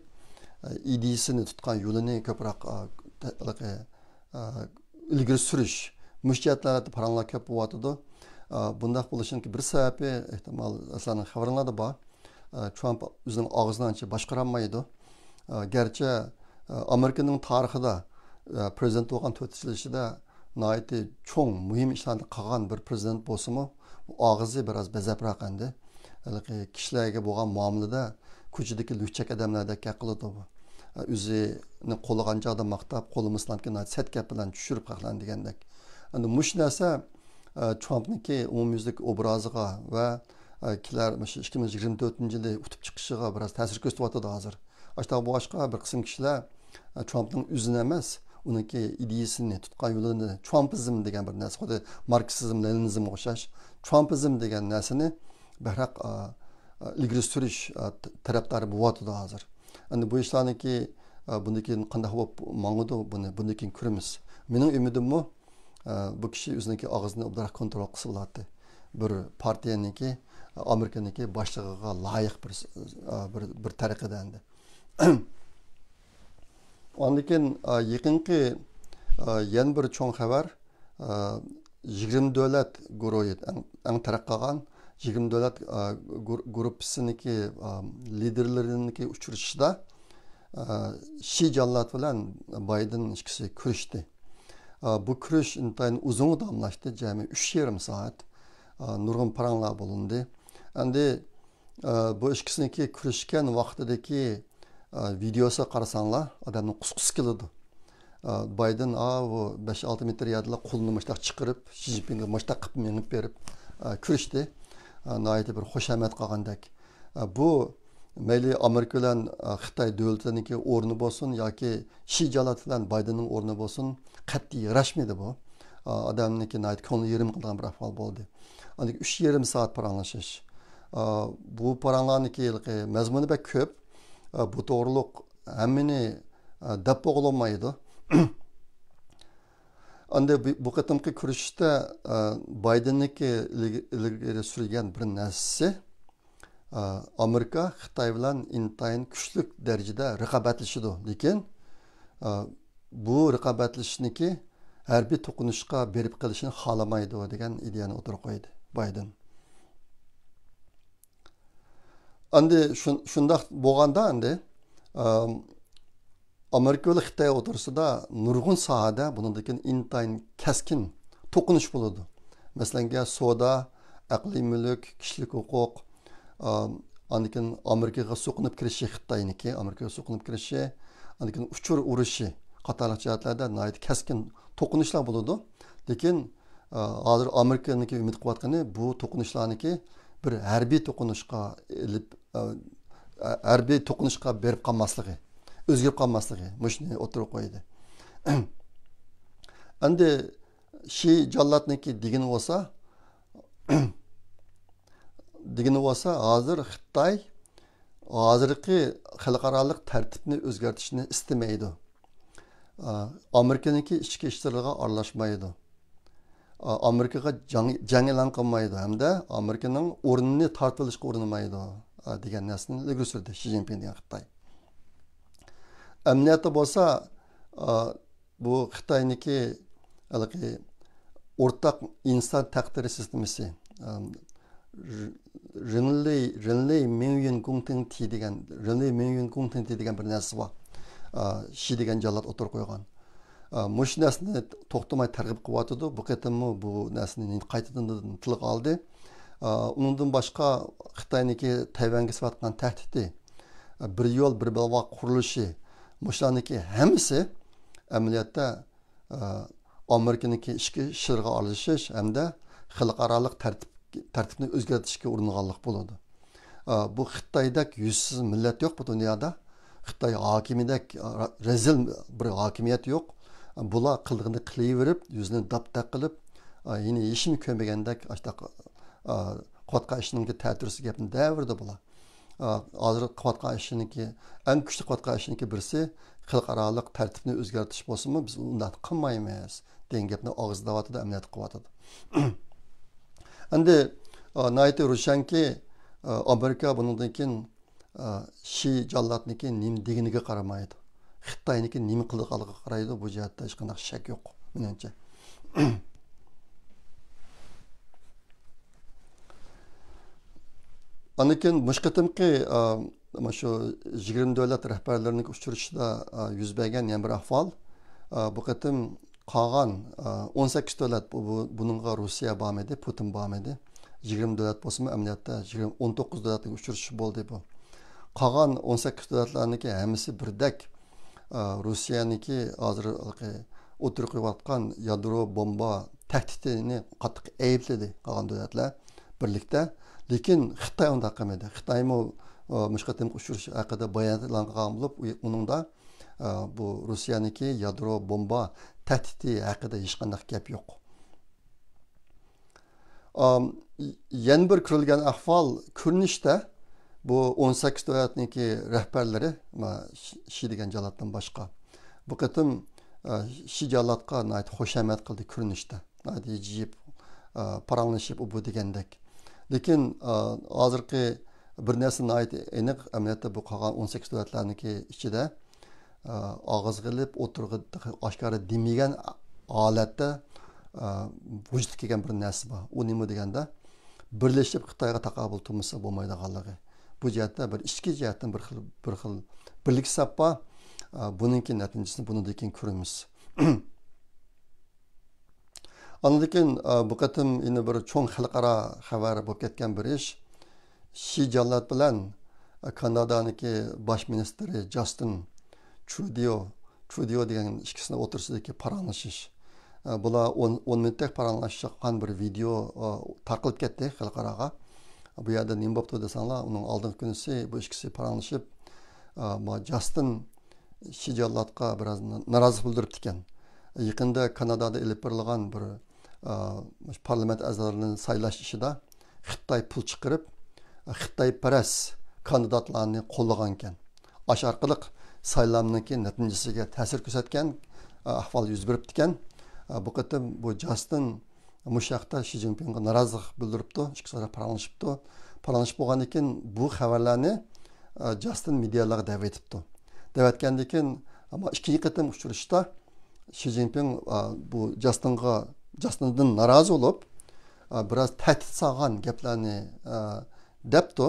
ئىدىيىسىنى تۇتقان يولىنى كۆپرەك ھېلىقى ئىلگىرى سۈرۈش، مۇشۇ جەھەتلەردە پاراڭلار كۆپ بولۇۋاتىدۇ. بۇنداق بولۇشىنىڭكى بىر سەۋەبى، ئېھتىمال، سىلەرنىڭ خەۋىرىڭلاردا بار. ترامپ ئۆزىنىڭ ئاغزىنى ئانچە باشقۇرالمايدۇ. گەرچە ئامېرىكىنىڭ تارىخىدا پرېزىدېنت بولغان تۆت يىل ئىچىدە ناھايىتى چوڭ، مۇھىم ئىشلارنى قىلغان بىر پرېزىدېنت بولسىمۇ، ئۇ ئاغزى بىراز بەزەپراق ئەمدى. ھېلىقى كىشىلەرگە بولغان مۇئامىلىدە كوچىدىكى لۈكچەك ئادەملەردەك گەپ قىلىدۇ بۇ. ئۆزىنى قولىغان چاغدا ماختاپ، قولىمىسىلامكى سەت گەپ بىلەن چۈشۈرۈپ قاقلان دېگەندەك. ئەمدى مۇشۇ نەرسە، ئە، ترامپنىڭكى ئومۇميۈزلۈك ئوبرازىغا ۋە، ئە، كېلەر مۇشۇ ئىككى مىڭ يىگىرمە تۆتىنچى يىلى ئۇتۇپ چىقىشىغا بىراز تەسىر كۆرسىتىۋاتىدۇ ھازىر. ئاشۇنداق بولغاچقا بىر قىسىم كىشىلەر، ئە، ترامپنىڭ ئۆزىنى ئەمەس، ئۇنىڭكى ئىدىيىسىنى، تۇتقان يولىنى، ترامپىزم دېگەن بىر نەرسە، خۇددى ماركسىزم، لېنىنىزمغا ئوخشاش، ترامپىزم دېگەن نەرسىنى بەكرەك، ئا، ئا، ئىلگىرى سۈرۈش، ئا، ت-، تەرەپدارى بولۇۋاتىدۇ ھازىر. ئەمدى بۇ ئىشلارنىڭكى، ئا، بۇندىن كېيىن قانداق بولۇپ ماڭىدۇ، بۇنى، بۇندىن كېيىن كۆرىمىز. مېنىڭ ئۈمىدىممۇ، ئا، بۇ كىشى ئۆزىنىڭكى ئاغزىنى ئوبدانراق كونترول قىلسا بولاتتى. بىر پارتىيەنىڭكى، ئامېرىكىنىڭكى باشلىقىغا لايىق بىر، ئا، بىر، بىر تەرىقىدە ئەمدى. ئاندىن كېيىن، ئا، يېقىنقى، ئا، يەنە بىر چوڭ خەۋەر، ئا، يىگىرمە دۆلەت گۇرۇھى، ئەڭ، ئەڭ تەرەققىي قىلغان يىگىرمە دۆلەت، ئا، گۇر-، گۇرۇپپىسىنىڭكى، ئا، لىدېرلىرىنىڭكى ئۇچرىشىشىدا، ئا، شى جاللات بىلەن بايدېن ئىككىسى كۆرۈشتى. ئا، بۇ كۆرۈش ئىنتايىن ئۇزۇن داۋاملاشتى، جەمئىي ئۈچ يېرىم سائەت. ئا، نۇرغۇن پاراڭلار بولۇندى. ئەمدى ئە، بۇ ئىككىسىنىڭكى كۆرۈشكەن ۋاقتىدىكى، ئە، ۋىدېئوسىغا قارىساڭلار، ئادەمنىڭ قۇسقۇسى كېلىدۇ. ئە، بايدېن، ئا، بۇ بەش ئالتە مېتىر يەردىلا قولىنى مۇشتاق چىقىرىپ، شى جىنپىڭگە مۇشتاق قىلىپ مېڭىپ بېرىپ، ئە، كۆرۈشتى. ئە، ناھايىتى بىر خۇشامەت قىلغاندەك. ئە، بۇ مەيلى ئامېرىكا بىلەن، ئە، خىتاي دۆلىتىنىڭكى ئورنى بولسۇن ياكى شى جاللات بىلەن بايدېننىڭ ئورنى بولسۇن، قەتئىي ياراشمىدى بۇ. ئە، ئادەمنىڭكى ناھايىتى كۆڭلى يېرىم قالىدىغان بىر ئەھۋال بولدى. ئاندىن كېيىن ئۈچ يېرىم سائەت پاراڭلىشىش. ئا، بۇ پاراڭلارنىڭكى ھېلىقى مەزمۇنى بەك كۆپ. ئا، بۇ توغرۇلۇق ھەممىنى، ئا، دەپ بولغىلى بولمايدۇ. ئەمدى بۇ، بۇ قېتىمقى كۆرۈشۈشتە، ئا، بايدېننىڭكى ئىلگە-، ئىلگىرى سۈرگەن بىر نەرسىسى، ئا، ئامېرىكا خىتاي بىلەن ئىنتايىن كۈچلۈك دەرىجىدە رىقابەتلىشىدۇ. لېكىن، ئا، بۇ رىقابەتلىشىشنىكى ھەربىي توقۇنۇشقا بېرىپ قېلىشىنى خالىمايدۇ دېگەن ئىدىيەنى ئوتتۇرىغا قويدى بايدېن. ئەمدى شۇن-، شۇنداق بولغاندا ئەمدى، ئام، ئامېرىكا بىلەن خىتاي ئوتتۇرىسىدا نۇرغۇن ساھەدە بۇنىڭدىن كېيىن ئىنتايىن كەسكىن توقۇنۇش بولىدۇ. مەسىلەن، سودا، ئەقلىي مۈلۈك، كىشىلىك ھوقۇق، ئا، ئاندىن كېيىن ئامېرىكىغا سوقۇنۇپ كىرىشى خىتاينىڭكى، ئامېرىكىغا سوقۇنۇپ كىرىشى، ئاندىن كېيىن ئۇچۇر ئۇرۇشى قاتارلىق جەھەتلەردە ناھايىتى كەسكىن توقۇنۇشلار بولىدۇ. لېكىن، ئا، ھازىر ئامېرىكىنىڭكى ئۈمىد قىلىۋاتقىنى بۇ توقۇنۇشلارنىڭكى بىر ھەربىي توقۇنۇشقا ئېلىپ، ئا، ھەربىي توقۇنۇشقا بېرىپ قالماسلىقى، ئۆزگىرىپ قالماسلىقى، مۇشۇنى ئوتتۇرىغا قويدى. ئەمدى شى جاللاتنىڭكى دېگىنى بولسا، دېگىنى بولسا، ھازىر خىتاي ھازىرقى خەلقئارالىق تەرتىپنى ئۆزگەرتىشنى ئىستىمەيدۇ. ئا، ئامېرىكىنىڭكى ئىچكى ئىشلىرىغا ئارىلاشمايدۇ. ئا، ئامېرىكىغا جەڭ، جەڭ ئېلان قىلمايدۇ ھەمدە ئامېرىكىنىڭ ئورنىنى تارتىۋېلىشقا ئۇرۇنمايدۇ، ئا، دېگەن نەرسىنى ئىلگىرى سۈردى شى جىنپىڭ دېگەن خىتاي. ئەمەلىيەتتە بولسا، ئا، بۇ خىتاينىڭكى ھېلىقى ئورتاق ئىنسان تەقدىرى سىستېمىسى، ئەم، رىنلېي، رىنلېي مىڭيۈن گۇڭتىڭتى دېگەن، رىنلېي مىڭيۈن گۇڭتىڭتى دېگەن بىر نەرسە بار. ئا، شى دېگەن جاللات ئوتتۇرىغا قويغان. ئا، مۇشۇ نەرسىنى توختىماي تەرغىب قىلىۋاتىدۇ. بۇ قېتىممۇ بۇ نەرسىنى قايتىدىن تىلغا ئالدى. ئا، ئۇنىڭدىن باشقا خىتاينىڭكى تەيۋەنگە سېلىۋاتقان تەھدىتى، ئا، بىر يول، بىر بەلباغ قۇرۇلۇشى، مۇشۇلارنىڭكى ھەممىسى ئەمەلىيەتتە ئامېرىكىنىڭكى ئىچكى ئىشلىرىغا ئارىلىشىش ھەمدە خەلقئارالىق تەرتىپ، تەرتىپنى ئۆزگەرتىشكە ئۇرۇنغانلىق بولىدۇ. بۇ خىتايدەك يۈزسىز مىللەت يوق بۇ دۇنيادا. خىتاي ھاكىمىدەك رەزىل بىر ھاكىمىيەت يوق. بۇلار قىلغىنى قىلىۋېرىپ، يۈزىنى داپتەك قىلىپ، يەنە ھېچنېمە كۆرمىگەندەك ئاشتاق قۇۋاتقان ئىشنىڭكى تەتۈرىسى گەپنى دەۋېرىدۇ بۇلار. ئا، ھازىر قىلىۋاتقان ئىشىنىڭكى، ئەڭ كۈچلۈك قىلىۋاتقان ئىشىنىڭكى بىرسى خەلقئارالىق تەرتىپنى ئۆزگەرتىش بولسىمۇ، بىز ئۇنداق قىلمايمىز دېگەن گەپنى ئاغزىدا دەۋاتىدۇ، ئەمەلىيەتتە قىلىۋاتىدۇ. ئەمدى، ئا، ناھايىتى روشەنكى، ئا، ئامېرىكا بۇنىڭدىن كېيىن، ئا، شى جاللاتنىڭكى نېمە دېگىنىگە قارىمايدۇ. خىتاينىڭكى نېمە قىلىدىغانلىقىغا قارايدۇ. بۇ جەھەتتە ھېچقانداق شەك يوق، مېنىڭچە. ئاندىن كېيىن مۇشۇ قېتىمقى، ئا، مانا شۇ يىگىرمە دۆلەت رەھبەرلىرىنىڭ ئۇچرىشىشىدا، ئا، يۈز بەرگەن يەنە بىر ئەھۋال، ئا، بۇ قېتىم قالغان، ئا، ئون سەككىز دۆلەت، بۇ، بۇ، بۇنىڭغا روسىيە بارمىدى، پۇتىن بارمىدى. يىگىرمە دۆلەت بولسىمۇ، ئەمەلىيەتتە يىگىرمە، ئون توققۇز دۆلەتنىڭ ئۇچرىشىشى بولدى بۇ. قالغان ئون سەككىز دۆلەتلەرنىڭكى ھەممىسى بىردەك، ئا، روسىيەنىڭكى ھازىر ئوتتۇرىغا قويۇۋاتقان يادرو بومبا تەھدىتىنى قاتتىق ئەيىبلىدى قالغان دۆلەتلەر بىرلىكتە. لېكىن خىتاي ئۇنداق قىلمىدى. خىتايمۇ، ئا، مۇشۇ قېتىمقى ئۇچرىشىش ھەققىدە بايانات ئېلان قىلغان بولۇپ، ئۇنىڭدا، ئا، بۇ روسىيەنىڭكى يادرو بومبا تەھدىتى ھەققىدە ھېچقانداق گەپ يوق. ئام، يەنە بىر كۆرۈلگەن ئەھۋال، كۆرۈنۈشتە بۇ ئون سەككىز دۆلەتنىڭكى رەھبەرلىرى، ما، شى، شى دېگەن جاللاتتىن باشقا، بۇ قېتىم، ئا، شى جاللاتقا ناھايىتى خۇشامەت قىلدى كۆرۈنۈشتە. ناھايىتى ھىجىيىپ، ئا، پاراڭلىشىپ، ئۇ بۇ دېگەندەك. لېكىن، ئا، ھازىرقى بىر نەرسە ناھايىتى ئېنىق، ئەمەلىيەتتە بۇ قالغان ئون سەككىز دۆلەتلەرنىڭكى ئىچىدە ئا، ئاغزىغا ئېلىپ، ئوتتۇرىغا ئاشكارا دېمىگەن ھالەتتە، ئا، ۋۇجۇدقا كەلگەن بىر نەرسە بار. ئۇ نېمە دېگەندە، بىرلىشىپ خىتايغا تاقابىل تۇرمىسا بولمايدىغانلىقى. بۇ جەھەتتە بىر ئىچكى جەھەتتىن بىر خىل، بىر خىل بىرلىك ھېساب بار. ئا، بۇنىڭكى نەتىجىسىنى بۇنىڭدىن كېيىن كۆرىمىز. ئاندىن كېيىن، ئا، بۇ قېتىم يەنە بىر چوڭ خەلقئارا خەۋەر بولۇپ كەتكەن بىر ئىش. شى جاللات بىلەن، ئا، كانادانىڭكى باش مىنىستىرى جاستىن ترۇديو، ترۇديو دېگەن ئىككىسىنىڭ ئوتتۇرىسىدىكى پاراڭلىشىش. ئا، بۇلار ئون، ئون مىنۇتتەك پاراڭلاشقان بىر ۋىدېئو، ئا، تارقىلىپ كەتتى خەلقئاراغا. بۇ يەردە نېمە بوپتۇ دېسەڭلار، ئۇنىڭ ئالدىنقى كۈنىسى بۇ ئىككىسى پاراڭلىشىپ، ئا، ما جاستىن شى جاللاتقا بىراز نارازىلىق بىلدۈرۈپتىكەن. يېقىندا كانادادا ئېلىپ بېرىلغان بىر، ئا، پارلامېنت ئەزالىرىنى سايلاش ئىشىدا خىتاي پۇل چىقىرىپ، خىتايپەرەس كاندىداتلارنى قوللىغانىكەن. ئاشۇ ئارقىلىق سايلامنىڭكى نەتىجىسىگە تەسىر كۆرسەتكەن، ئا، ئەھۋال يۈز بېرىپتىكەن. ئا، بۇ قېتىم بۇ جاستىن مۇشۇ ھەقتە شى جىنپىڭغا نارازىلىق بىلدۈرۈپتۇ، ئىككى تەرەپ پاراڭلىشىپتۇ. پاراڭلىشىپ بولغاندىن كېيىن بۇ خەۋەرلەرنى، ئە، جاستىن مېدىيالارغا دەۋېتىپتۇ. دەۋەتكەندىن كېيىن، ئەمما ئىككىنچى قېتىم ئۇچرىشىشتا شى جىنپىڭ، ئە، بۇ جاستىنغا، جاستىندىن نارازى بولۇپ، ئە، بىراز تەھدىت سالغان گەپلەرنى، ئە، دەپتۇ.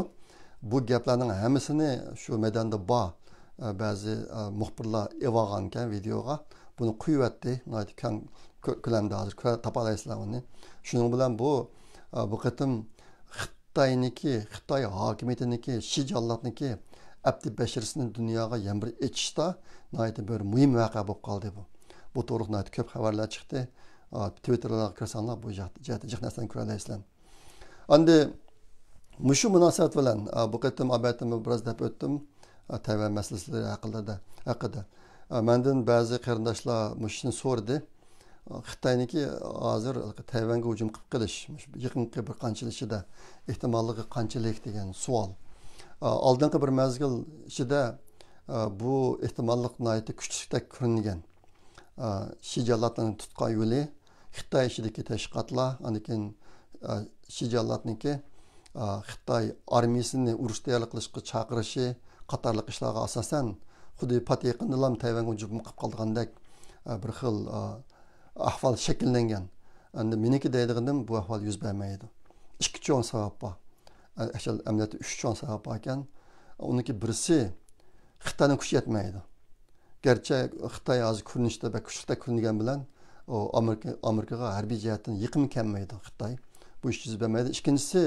بۇ گەپلەرنىڭ ھەممىسىنى شۇ مەيداندا بار، ئە، بەزى، ئە، مۇخبىرلار ئېلىۋالغانىكەن ۋىدېئوغا. بۇنى قويۇۋەتتى. ناھايىتى كەڭ كۆ-، كۆلەمدە ھازىر كۆرە-، تاپالايسىلەر ئۇنى. شۇنىڭ بىلەن بۇ، ئە، بۇ قېتىم خىتاينىڭكى، خىتاي ھاكىمىيىتىنىڭكى، شى جاللاتنىڭكى ئەپتى بەشىرىسىنى دۇنياغا يەنە بىر ئېچىشتا ناھايىتى بىر مۇھىم ۋەقە بولۇپ قالدى بۇ. بۇ توغرىلىق ناھايىتى كۆپ خەۋەرلەر چىقتى. ئا، تۋىتتېرلارغا كىرسەڭلار بۇ جەھەت-، جەھەتتە جىق نەرسىلەرنى كۆرەلەيسىلەر. ئەمدى مۇشۇ مۇناسىۋەت بىلەن، ئا، بۇ قېتىم ئەلۋەتتە مەن بىراز دەپ ئۆتتۈم، ئا، تەيۋەن مەسىلىسى ھەققىدە، ھەققىدە. ئا، مەندىن بەزى قېرىنداشلار مۇشۇنى سورىدى. ئا، خىتاينىڭكى ھازىر تەيۋەنگە ھۇجۇم قىلىپ قېلىش، مۇشۇ يېقىنقى بىر قانچە يىل ئىچىدە ئېھتىماللىقى قانچىلىك دېگەن سوئال. ئا، ئالدىنقى بىر مەزگىل ئىچىدە، ئا، بۇ ئېھتىماللىق ناھايىتى كۈچلۈكتەك كۆرۈنگەن. ئا، شى جاللاتنىڭ تۇتقان يولى خىتاي ئىچىدىكى تەشۋىقاتلار، ئاندىن كېيىن، ئا، شى جاللاتنىڭكى، ئا، خىتاي ئارمىيىسىنى ئۇرۇش تەييارلىق قىلىشقا چاقىرىشى قاتارلىق ئىشلارغا ئاساسەن، خۇددى پات يېقىندىلا تەيۋەنگە ھۇجۇم قىلىپ قالىدىغاندەك، ئا، بىر خىل، ئا، ئەھۋال شەكىللەنگەن. ئەمدى مېنىڭكى دەيدىغىنىم، بۇ ئەھۋال يۈز بەرمەيدۇ. ئىككى چوڭ سەۋەب بار. ئا، ئەمەلىيەتتە ئۈچ چوڭ سەۋەب بار ئىكەن. ئۇنىڭكى بىرسى، خىتاينىڭ كۈچى يەتمەيدۇ. گەرچە خىتاي ھازىر كۆرۈنۈشتە بەك كۈچلۈكتەك كۆرۈنگەن بىلەن، ئۇ ئامېرىكا، ئامېرىكىغا ھەربىي جەھەتتىن يېقىن كەلمەيدۇ خىتاي. بۇ ئىش يۈز بەرمەيدۇ. ئىككىنچىسى،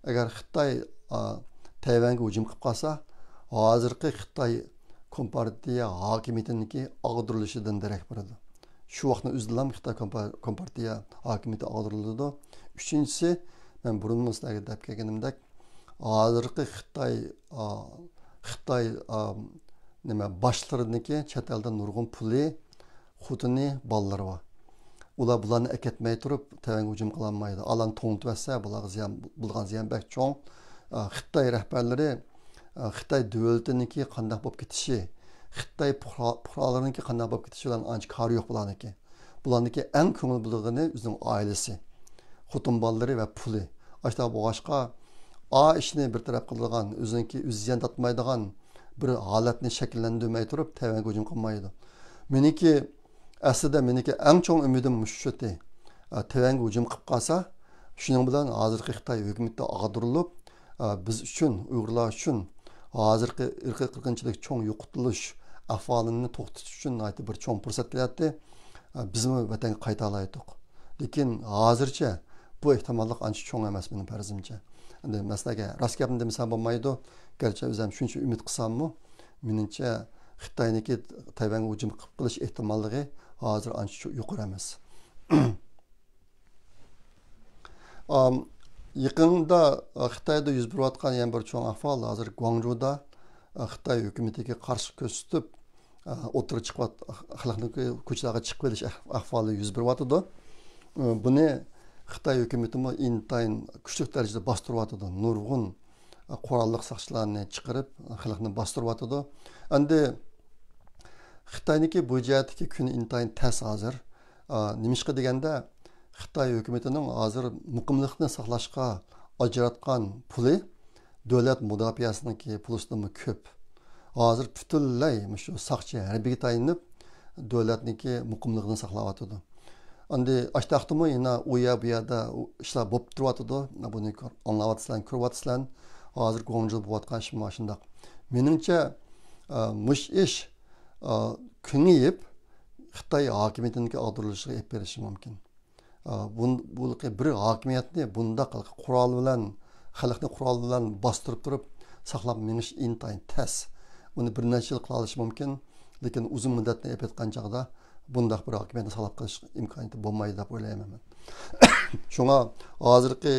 ئەگەر خىتاي، ئا، تەيۋەنگە ھۇجۇم قىلىپ قالسا، ھازىرقى خىتاي كومپارتىيە ھاكىمىيىتىنىڭكى ئاغدۇرۇلۇشىدىن دېرەك بېرىدۇ. شۇ ۋاقىتنىڭ ئۆزىدىلا خىتاي كومپا-، كومپارتىيە ھاكىمىيىتى ئاغدۇرۇلىدۇ. ئۈچىنچىسى، مەن بۇرۇنمۇ سىلەرگە دەپ كەلگىنىمدەك، ھازىرقى خىتاي، ئا، خىتاي، ئا، نېمە، باشلىرىنىڭكى چەت ئەلدە نۇرغۇن پۇلى، خوتۇنى، بالىلىرى بار. ئۇلار بۇلارنى ئەكەتمەي تۇرۇپ، تەيۋەنگە ھۇجۇم قىلالمايدۇ. ئالان توڭلىتىۋەتسە، بۇلارغا زىيان، بولغان زىيان بەك چوڭ. ئا، خىتاي رەھبەرلىرى ئە، خىتاي دۆلىتىنىڭكى قانداق بولۇپ كېتىشى، خىتاي پۇقرا-، پۇقرالىرىنىڭكى قانداق بولۇپ كېتىشى بىلەن ئانچە كارى يوق بۇلارنىڭكى. بۇلارنىڭكى ئەڭ كۆڭۈل بۆلىدىغىنى ئۆزىنىڭ ئائىلىسى، خوتۇن بالىلىرى ۋە پۇلى. ئاشۇنداق بولغاچقا، ئا ئىشنى بىر تەرەپ قىلىدىغان، ئۆزىنىڭكى ئۆزى زىيان تارتمايدىغان بىر ھالەتنى شەكىللەندۈرمەي تۇرۇپ، تەيۋەنگە ھۇجۇم قىلمايدۇ. مېنىڭكى، ئەسلىدە مېنىڭكى ئەڭ چوڭ ئۈمىدىم مۇشۇ ئىدى. ئە، تەيۋەنگە ھۇجۇم قىلىپ قالسا، شۇنىڭ بىلەن ھازىرقى خىتاي ھۆكۈمىتى ئاغدۇرۇلۇپ، ئە، بىز ئۈچۈن، ئۇيغۇرلار ئۈچۈن ھازىرقى ئىرقىي قىرغىنچىلىق چوڭ يوقىتىلىش ئەھۋالىنى توختىتىش ئۈچۈن ناھايىتى بىر چوڭ پۇرسەت كېلەتتى. ئە، بىزمۇ ۋەتەنگە قايتالايتتۇق. لېكىن ھازىرچە بۇ ئېھتىماللىق ئانچە چوڭ ئەمەس، مېنىڭ پەرىزىمچە. ئەمدى مەسىلەن، راست گەپنى دېمىسەم بولمايدۇ. گەرچە ئۆزۈم شۇنچە ئۈمىد قىلساممۇ، مېنىڭچە خىتاينىڭكى تەيۋەنگە ھۇجۇم قىلىپ قېلىش ئېھتىماللىقى ھازىر ئانچە چو-، يۇقىرى ئەمەس. ئام، يېقىندا، ئا، خىتايدا يۈز بېرىۋاتقان يەنە بىر چوڭ ئەھۋال، ھازىر گۇاڭجۇدا، ئا، خىتاي ھۆكۈمىتىگە قارشى كۆرسىتىپ، ئا، ئوتتۇرىغا چىقىۋات-، خەلقنى كۆ-، كوچىلارغا چىقىۋېلىش ئەھ-، ئەھۋالى يۈز بېرىۋاتىدۇ. ئا، بۇنى خىتاي ھۆكۈمىتىمۇ ئىنتايىن كۈچلۈك دەرىجىدە باستۇرۇۋاتىدۇ. نۇرغۇن، ئا، قوراللىق ساقچىلارنى چىقىرىپ، خەلقنى باستۇرۇۋاتىدۇ. ئەمدى خىتاينىڭكى بۇ جەھەتتىكى كۈنى ئىنتايىن تەس ھازىر. ئا، نېمىشقا دېگەندە، خىتاي ھۆكۈمىتىنىڭ ھازىر مۇقىملىقنى ساقلاشقا ئاجراتقان پۇلى دۆلەت مۇداپىئەسىنىڭكى پۇلىسىدىنمۇ كۆپ. ھازىر پۈتۈنلەي مۇشۇ ساقچى ھەربىيگە تايىنىپ، دۆلەتنىڭكى مۇقىملىقىنى ساقلاۋاتىدۇ. ئەمدى ئاشتاقتىمۇ يەنە ئۇ يەر، بۇ يەردە ئىشلار بولۇپ تۇرۇۋاتىدۇ. بۇنى كۆر-، ئاڭلاۋاتىسىلەر، كۆرۈۋاتىسىلەر. ھازىر گۇاڭجۇدا بولۇۋاتقان ئىش مانا شۇنداق. مېنىڭچە، ئا، مۇشۇ ئىش، ئا، كېڭىيىپ، خىتاي ھاكىمىيىتىنىڭكى ئاغدۇرۇلۇشىغا ئېلىپ بېرىشى مۇمكىن. ئا، بۇن-، بۇ بىر ھاكىمىيەتنى بۇنداق قورال بىلەن، خەلقنى قورال بىلەن باستۇرۇپ تۇرۇپ ساقلاپ مېڭىش ئىنتايىن تەس. ئۇنى بىر نەچچە يىل قىلالىشى مۇمكىن، لېكىن ئۇزۇن مۇددەتنى ئېلىپ ئېيتقان چاغدا بۇنداق بىر ھاكىمىيەتنى ساقلاپ قېلىش ئىمكانىيىتى بولمايدۇ دەپ ئويلايمەن مەن. شۇڭا ھازىرقى،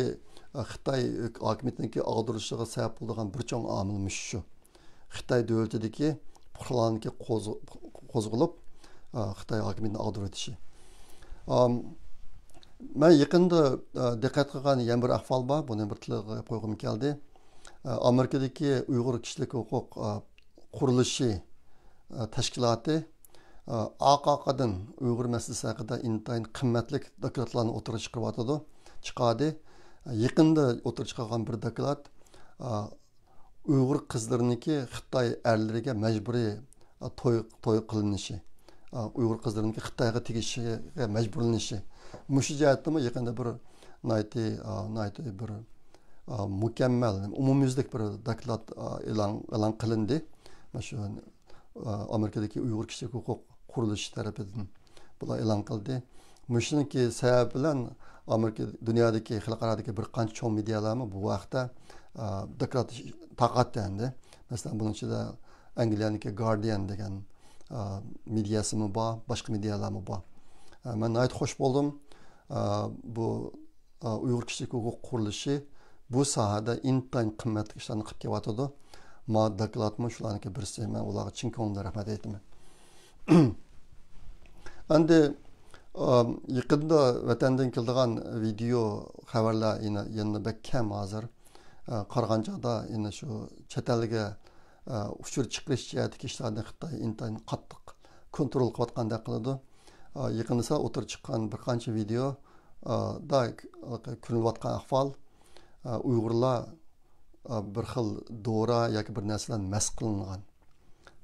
ئا، خىتاي ھاكىمىيىتىنىڭكى ئاغدۇرۇلۇشىغا سەۋەب بولىدىغان بىر چوڭ ئامىل مۇشۇ شۇ. خىتاي دۆلىتىدىكى پۇقرالارنىڭكى قوز-، قوزغىلىپ، ئا، خىتاي ھاكىمىيىتىنى ئاغدۇرۇۋېتىشى. ئام، مەن يېقىندا، ئا، دىققەت قىلغان يەنە بىر ئەھۋال بار، بۇنى بىر تىلغا قويغۇم كەلدى. ئا، ئامېرىكىدىكى ئۇيغۇر كىشىلىك ھوقۇق، ئا، قۇرۇلۇشى، ئا، تەشكىلاتى، ئا، ئارقا-ئارقىدىن ئۇيغۇر مەسىلىسى ھەققىدە ئىنتايىن قىممەتلىك دوكلاتلارنى ئوتتۇرىغا چىقىرىۋاتىدۇ، چىقاردى. يېقىندا ئوتتۇرىغا چىقارغان بىر دوكلات، ئا، ئۇيغۇر قىزلىرىنىڭكى خىتاي ئەرلىرىگە مەجبۇرىي، ئا، توي، توي قىلىنىشى، ئا، ئۇيغۇر قىزلىرىنىڭكى خىتايغا تېگىشىگە مەجبۇرلىنىشى. مۇشۇ جەھەتتىمۇ يېقىندا بىر ناھايىتى، ئا، ناھايىتى بىر، ئا، مۇكەممەل، ئومۇميۈزلۈك بىر دوكلات، ئا، ئېلان، ئېلان قىلىندى. مۇشۇ ئامېرىكىدىكى ئۇيغۇر كىشىلىك ھوقۇق قۇرۇلۇشى تەرىپىدىن بۇلار ئېلان قىلدى. مۇشۇنىڭكى سەۋەبى بىلەن ئامېرىكا، دۇنيادىكى، خەلقئارادىكى بىر قانچە چوڭ مېدىيالارمۇ بۇ ھەقتە، ئا، دوكلات تارقاتتى ئەمدى. مەسىلەن، بۇنىڭ ئىچىدە ئەنگلىيەنىڭكى گاردىيەن دېگەن، ئا، مېدىياسىمۇ بار، باشقا مېدىيالارمۇ بار. ئا، مەن ناھايىتى خوش بولدۇم. ئا، بۇ ئۇيغۇر كىشىلىك ھوقۇق قۇرۇلۇشى بۇ ساھەدە ئىنتايىن قىممەتلىك ئىشلارنى قىلىپ كېلىۋاتىدۇ. ما دوكلاتمۇ شۇلارنىڭكى بىرسى. مەن ئۇلارغا چىن كۆڭلۈمدىن رەھمەت ئېيتىمەن. ئەمدى، ئا، يېقىندا ۋەتەندىن كېلىدىغان ۋىدېو خەۋەرلەر يەنە، يەنە بەك كەم ھازىر. ئا، قارىغان چاغدا يەنە شۇ چەت ئەلگە، ئا، ئۇچۇر چىقىرىش جەھەتتىكى ئىشلارنى خىتاي ئىنتايىن قاتتىق كونترول قىلىۋاتقاندەك قىلىدۇ. ئا، يېقىندا سەل ئوتتۇرىغا چىققان بىر قانچە ۋىدېو، ئا، دا ك-، كۆرۈلۈۋاتقان ئەھۋال، ئا، ئۇيغۇرلار، ئا، بىر خىل دورا ياكى بىر نەرسە بىلەن مەست قىلىنغان،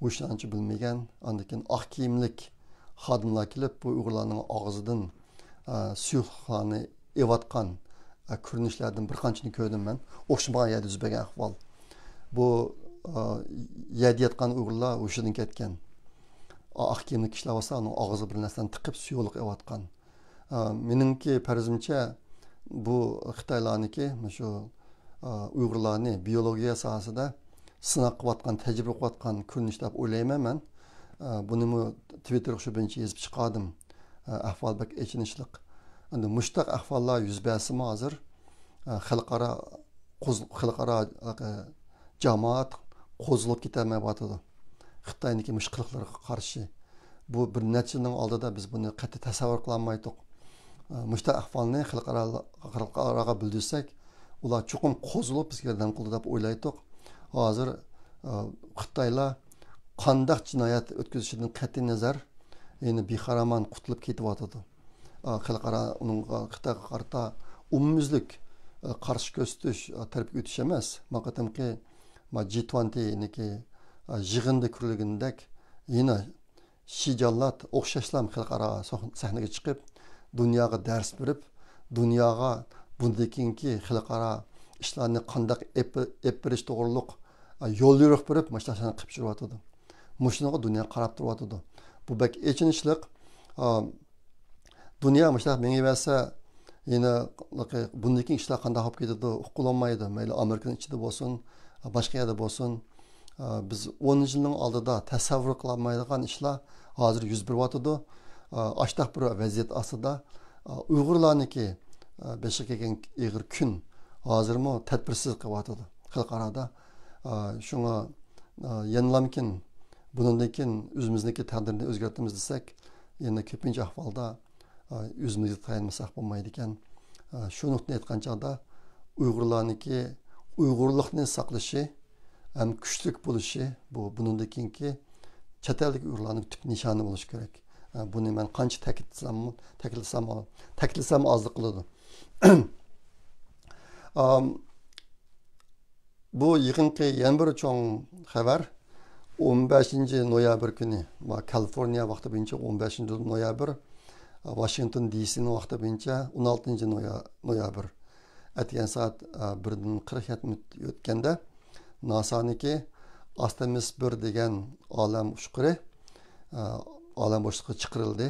ھوشلانچە بىلمىگەن، ئاندىن كېيىن ئاق كىيىملىك خادىملار كېلىپ، بۇ ئۇيغۇرلارنىڭ ئاغزىدىن، ئا، سۇيۇقلۇقلارنى ئېلىۋاتقان، ئا، كۆرۈنۈشلەردىن بىر قانچىنى كۆردۈم مەن. ئوخشىمىغان يەردە يۈز بەرگەن ئەھۋال. بۇ، ئا، يەردە ياتقان ئۇيغۇرلار ھوشىدىن كەتكەن. ئا-، ئاق كىيىملىك كىشىلەر بولسا ئۇنىڭ ئاغزىغا بىر نەرسىلەرنى تىقىپ سۇيۇقلۇق ئېلىۋاتقان. ئا، مېنىڭكى پەرىزىمچە، بۇ خىتايلارنىڭكى مۇشۇ، ئا، ئۇيغۇرلارنى بىيولوگىيە ساھەسىدە سىناق قىلىۋاتقان، تەجرىبە قىلىۋاتقان كۆرۈنۈش دەپ ئويلايمەن مەن. ئا، بۇنىمۇ تىۋىتتېرغا شۇ بويىچە يېزىپ چىقاردىم. ئا، ئەھۋال بەك ئېچىنىشلىق. ئەمدى مۇشۇنداق ئەھۋاللار يۈز بەرسىمۇ ھازىر، ئا، خەلقئارا قوز-، خەلقئارا، ئا، جامائەت قوزغىلىپ كېتەلمەيۋاتىدۇ. خىتاينىڭكى مۇشۇ قىلىقلىرىغا قارشى. بۇ بىر نەچچە يىلنىڭ ئالدىدا بىز بۇنى قەتئىي تەسەۋۋۇر قىلالمايتتۇق. ئا، مۇشۇنداق ئەھۋالنى خەلقئارا-، خەلقئاراغا بىلدۈرسەك، ئۇلار چوقۇم قوزغىلىپ بىزگە ياردەم قىلىدۇ دەپ ئويلايتتۇق. ھازىر ئا، خىتايلار قانداق جىنايەت ئۆتكۈزۈشىدىن قەتئىينەزەر، يەنى بىخارامان قۇتۇلۇپ كېتىۋاتىدۇ. ئا، خەلقئارا ئۇنىڭغا، خىتايغا قارىتا ئومۇميۈزلۈك، ئا، قارشى كۆرسىتىش، ئا، تەرەپكە ئۆتۈش ئەمەس. ما قېتىمقى، ما، جى توئنتى، يەنىكى، ئا، يىغىندا كۆرۈلگىنىدەك، يەنە شى جاللات ئوخشاشلا خەلقئارا سەھنىگە چىقىپ، دۇنياغا دەرس بېرىپ، دۇنياغا بۇندىن كېيىنكى خەلقئارا ئىشلارنى قانداق ئېپ-، ئېلىپ بېرىش توغرۇلۇق، ئا، يول يورۇق بېرىپ، مۇشۇنداق ئىشلارنى قىلىپ يۈرۈۋاتىدۇ. مۇشۇنىڭغا دۇنيا قاراپ تۇرۇۋاتىدۇ. بۇ بەك ئېچىنىشلىق. ئا، دۇنيا مۇشۇنداق مېڭىۋەرسە، يەنە بۇندىن كېيىن ئىشلار قانداق بولۇپ كېتىدۇ، ئۇققىلى بولمايدۇ. مەيلى ئامېرىكىنىڭ ئىچىدە بولسۇن، باشقا يەردە بولسۇن. بىز ئون يىلنىڭ ئالدىدا تەسەۋۋۇر قىلالمايدىغان ئىشلار ھازىر يۈز بېرىۋاتىدۇ. ئاشتاق بىر ۋەزىيەت ئاستىدا ئۇيغۇرلارنىڭكى بېشىغا كەلگەن ئېغىر كۈن ھازىرمۇ تەدبىرسىز قېلىۋاتىدۇ خەلقئارادا. شۇڭا يەنىلامكىن بۇنىڭدىن كېيىن ئۆزىمىزنىڭكى تەقدىرنى ئۆزگەرتىمىز دېسەك، يەنە كۆپىنچە ئەھۋالدا ئۆزىمىزگە تايانمىساق بولمايدىكەن. شۇ نۇقتىنى ئېيتقان چاغدا ئۇيغۇرلارنىڭكى ئۇيغۇرلۇقنى ساقلىشى ھەم كۈچلۈك بولۇشى، بۇ بۇنىڭدىن كېيىنكى چەت ئەلدىكى ئۇيغۇرلارنىڭ تۈپ نىشانى بولۇشى كېرەك. بۇنى مەن قانچە تەكىتلىسەم، تەكىتلىسەم، تەكىتلىسەم ئازلىق قىلىدۇ. ئام، بۇ يېقىنقى يەنە بىر چوڭ خەۋەر، ئون بەشىنچى نويابىر كۈنى، ما، كالىفورنىيە ۋاقتى بويىچە ئون بەشىنچى نويابىر، ۋاشىنگتون دى سىنىڭ ۋاقتى بويىچە ئون ئالتىنچى نويا-، نويابىر. ئەتىگەن سائەت، ئە، بىردىن قىرىق يەتتە مىنۇت ئۆتكەندە، ناسانىڭكى ئارتېمىس بىر دېگەن ئالەم ئۇچقۇرى، ئە، ئالەم بوشلۇقىغا چىقىرىلدى.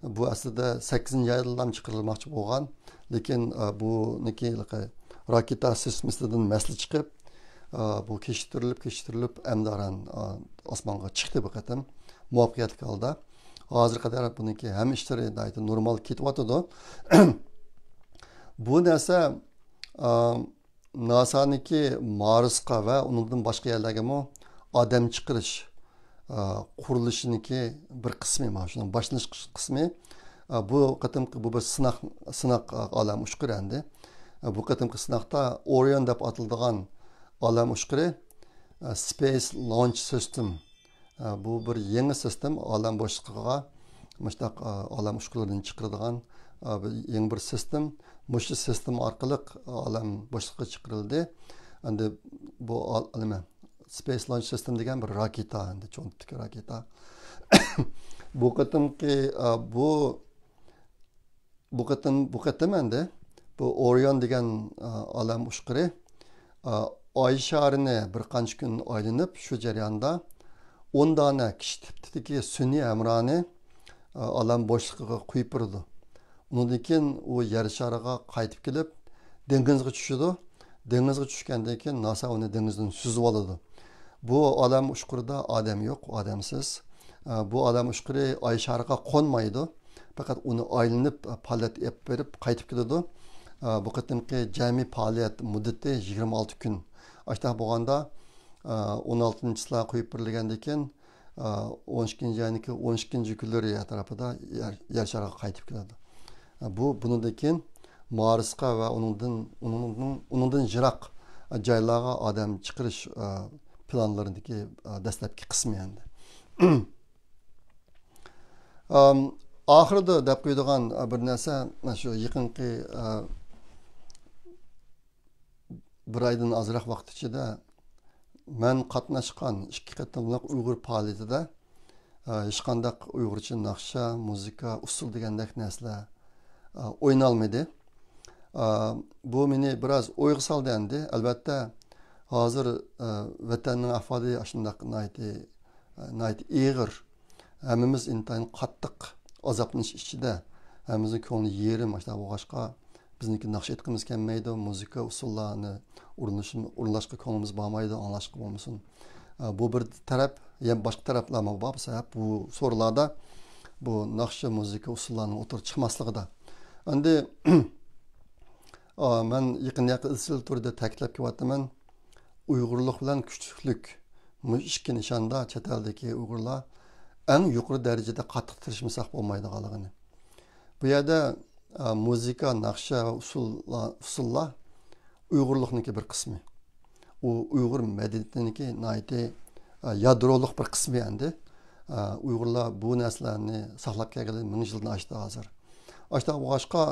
بۇ ئەسلىدە سەككىزىنچى ئايدا چىقىرىلماقچى بولغان، لېكىن، ئە، بۇنىڭكى راكېتا سىستېمىسىدىن مەسىلە چىقىپ، ئە، بۇ كېچىكتۈرۈلۈپ، كېچىكتۈرۈلۈپ، ئەمدى ئاران، ئە، ئاسمانغا چىقتى بۇ قېتىم. مۇۋەپپەقىيەتلىك ھالدا. ھازىرغا قەدەر بۇنىڭكى ھەممە ئىشلىرى ناھايىتى نورمال كېتىۋاتىدۇ. بۇ نەرسە، ئە، ناسانىڭكى مارسقا ۋە ئۇنىڭدىن باشقا يەرلەرگىمۇ ئادەم چىقىرىش، ئە، قۇرۇلۇشىنىڭكى بىر قىسمى، مانا شۇنىڭ باشلىنىش قىسمى. ئە، بۇ قېتىمقى بۇ بىر سىناق، سىناق، ئە، ئالەم ئۇچقۇرى ئەمدى. ئە، بۇ قېتىمقى سىناقتا ئورىيون دەپ ئاتىلىدىغان ئالەم ئۇچقۇرى، ئە، Space Launch System، ئە، بۇ بىر يېڭى سىستېم، ئالەم بوشلۇقىغا مۇشۇنداق، ئە، ئالەم ئۇچقۇرلىرىنى چىقىرىدىغان، ئە، بىر يېڭى بىر سىستېم. مۇشۇ سىستېم ئارقىلىق ئالەم بوشلۇقىغا چىقىرىلدى. ئەمدى بۇ ئال-، نېمە، Space Launch System دېگەن بىر راكېتا، ئەمدى چوڭ تىپتىكى راكېتا. بۇ قېتىمقى، ئە، بۇ بۇ قېتىم، بۇ قېتىم ئەمدى بۇ ئورىيون دېگەن، ئا، ئالەم ئۇچقۇرى، ئا، ئاي شارىنى بىر قانچە كۈن ئايلىنىپ، شۇ جەرياندا ئون دانە كىچىك تىپتىكى سۈنئىي ھەمراھنى، ئا، ئالەم بوشلۇقىغا قويۇپ بېرىدۇ. ئۇنىڭدىن كېيىن ئۇ يەر شارىغا قايتىپ كېلىپ، دېڭىزغا چۈشىدۇ. دېڭىزغا چۈشكەندىن كېيىن ناسا ئۇنى دېڭىزدىن سۈزۈۋالىدۇ. بۇ ئالەم ئۇچقۇرىدا ئادەم يوق، ئادەمسىز. ئا، بۇ ئالەم ئۇچقۇرى ئاي شارىغا قونمايدۇ. پەقەت ئۇنى ئايلىنىپ، پائالىيەت ئېلىپ بېرىپ قايتىپ كېلىدۇ. ئا، بۇ قېتىمقى جەمئىي پائالىيەت مۇددىتى يىگىرمە ئالتە كۈن. ئاشۇنداق بولغاندا، ئا، ئون ئالتىنچى چىسلا قويۇپ بېرىلگەندىن كېيىن، ئا، ئون ئىككىنچى ئاينىڭكى ئون ئىككىنچى كۈنلىرى ئەتراپىدا يەر، يەر شارىغا قايتىپ كېلىدۇ. ئا، بۇ، بۇنىڭدىن كېيىن مارسقا ۋە ئۇنىڭدىن، ئۇنىڭدىن، ئۇنىڭدىن يىراق جايلارغا ئادەم چىقىرىش، ئا، پىلانلىرىدىكى، ئا، دەسلەپكى قىسمى ئەمدى. ئام، ئاخىرىدا دەپ قويىدىغان، ئا، بىر نەرسە، مانا شۇ يېقىنقى، ئا، بىر ئايدىن ئازراق ۋاقىت ئىچىدە مەن قاتناشقان ئىككى قېتىملىق ئۇيغۇر پائالىيىتىدە، ئە، ھېچقانداق ئۇيغۇرچە ناخشا، مۇزىكا، ئۇسسۇل دېگەندەك نەرسىلەر، ئە، ئوينالمىدى. ئە، بۇ مېنى بىراز ئويغا سالدى ئەمدى. ئەلۋەتتە، ھازىر، ئە، ۋەتەننىڭ ئەھۋالى ئاشۇنداق ناھايىتى، ئە، ناھايىتى ئېغىر. ھەممىمىز ئىنتايىن قاتتىق ئازابلىنىش ئىچىدە، ھەممىمىزنىڭ كۆڭلى يېرىم ئاشۇنداق بولغاچقا، بىزنىڭكى ناخشا ئېيتقىمىز كەلمەيدۇ، مۇزىكا ئۇسسۇللارنى ئۇرۇنۇش-، ئۇرۇنلاشقا كۆڭلىمىز بارمايدۇ، ئاڭلاشقا بولمىسۇن. ئا، بۇ بىر تەرەپ، يەنە باشقا تەرەپلەرمۇ بار، بۇ سەۋەب، بۇ سورۇنلاردا بۇ ناخشا، مۇزىكا ئۇسسۇللارنىڭ ئوتتۇرىغا چىقماسلىقىدا. ئەمدى، ئا، مەن يېقىن-يېقىن ئىزچىل تۈردە تەكىتلەپ كېلىۋاتىمەن، ئۇيغۇرلۇق بىلەن كۈچلۈك، مۇشۇ ئىككى نىشاندا چەت ئەلدىكى ئۇيغۇرلار ئەڭ يۇقىرى دەرىجىدە قاتتىق تىرىشمىساق بولمايدىغانلىقىنى. بۇ يەردە، ئا، مۇزىكا، ناخشا ۋە ئۇسسۇللار، ئۇسسۇللار ئۇيغۇرلۇقنىڭكى بىر قىسمى. ئۇ ئۇيغۇر مەدەنىيىتىنىڭكى ناھايىتى، ئە، يادرولۇق بىر قىسمى ئەمدى. ئە، ئۇيغۇرلار بۇ نەرسىلەرنى ساقلاپ كەلگىلى مىڭ يىلدىن ئاشتى ھازىر. ئاشتا بولغاچقا،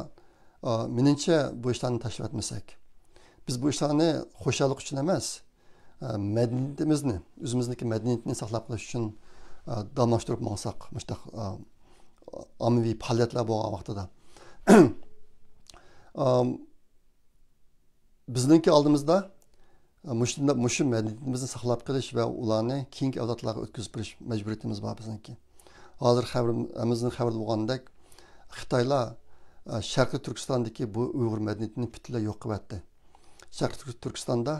ئە، مېنىڭچە بۇ ئىشلارنى تاشلاپ ئەتمىسەك. بىز بۇ ئىشلارنى خۇشاللىق ئۈچۈن ئەمەس، ئە، مەدەنىيىتىمىزنى، ئۆزىمىزنىڭكى مەدەنىيىتىنى ساقلاپ قېلىش ئۈچۈن، ئە، داۋاملاشتۇرۇپ ماڭساق، مۇشۇنداق، ئە، ئاممىۋى پائالىيەتلەر بولغان ۋاقتىدا. ئە، بىزنىڭكى ئالدىمىزدا، ئە، مۇشۇنداق، مۇشۇ مەدەنىيىتىمىزنى ساقلاپ قېلىش ۋە ئۇلارنى كېيىنكى ئەۋلادلارغا ئۆتكۈزۈپ بېرىش مەجبۇرىيىتىمىز بار بىزنىڭكى. ھازىر خەۋىرىم-، ھەممىمىزنىڭ خەۋىرىدە بولغاندەك، خىتايلار، ئە، شەرقىي تۈركىستاندىكى بۇ ئۇيغۇر مەدەنىيىتىنى پۈتۈنلەي يوق قىلىۋەتتى. شەرقىي تۈرك-، تۈركىستاندا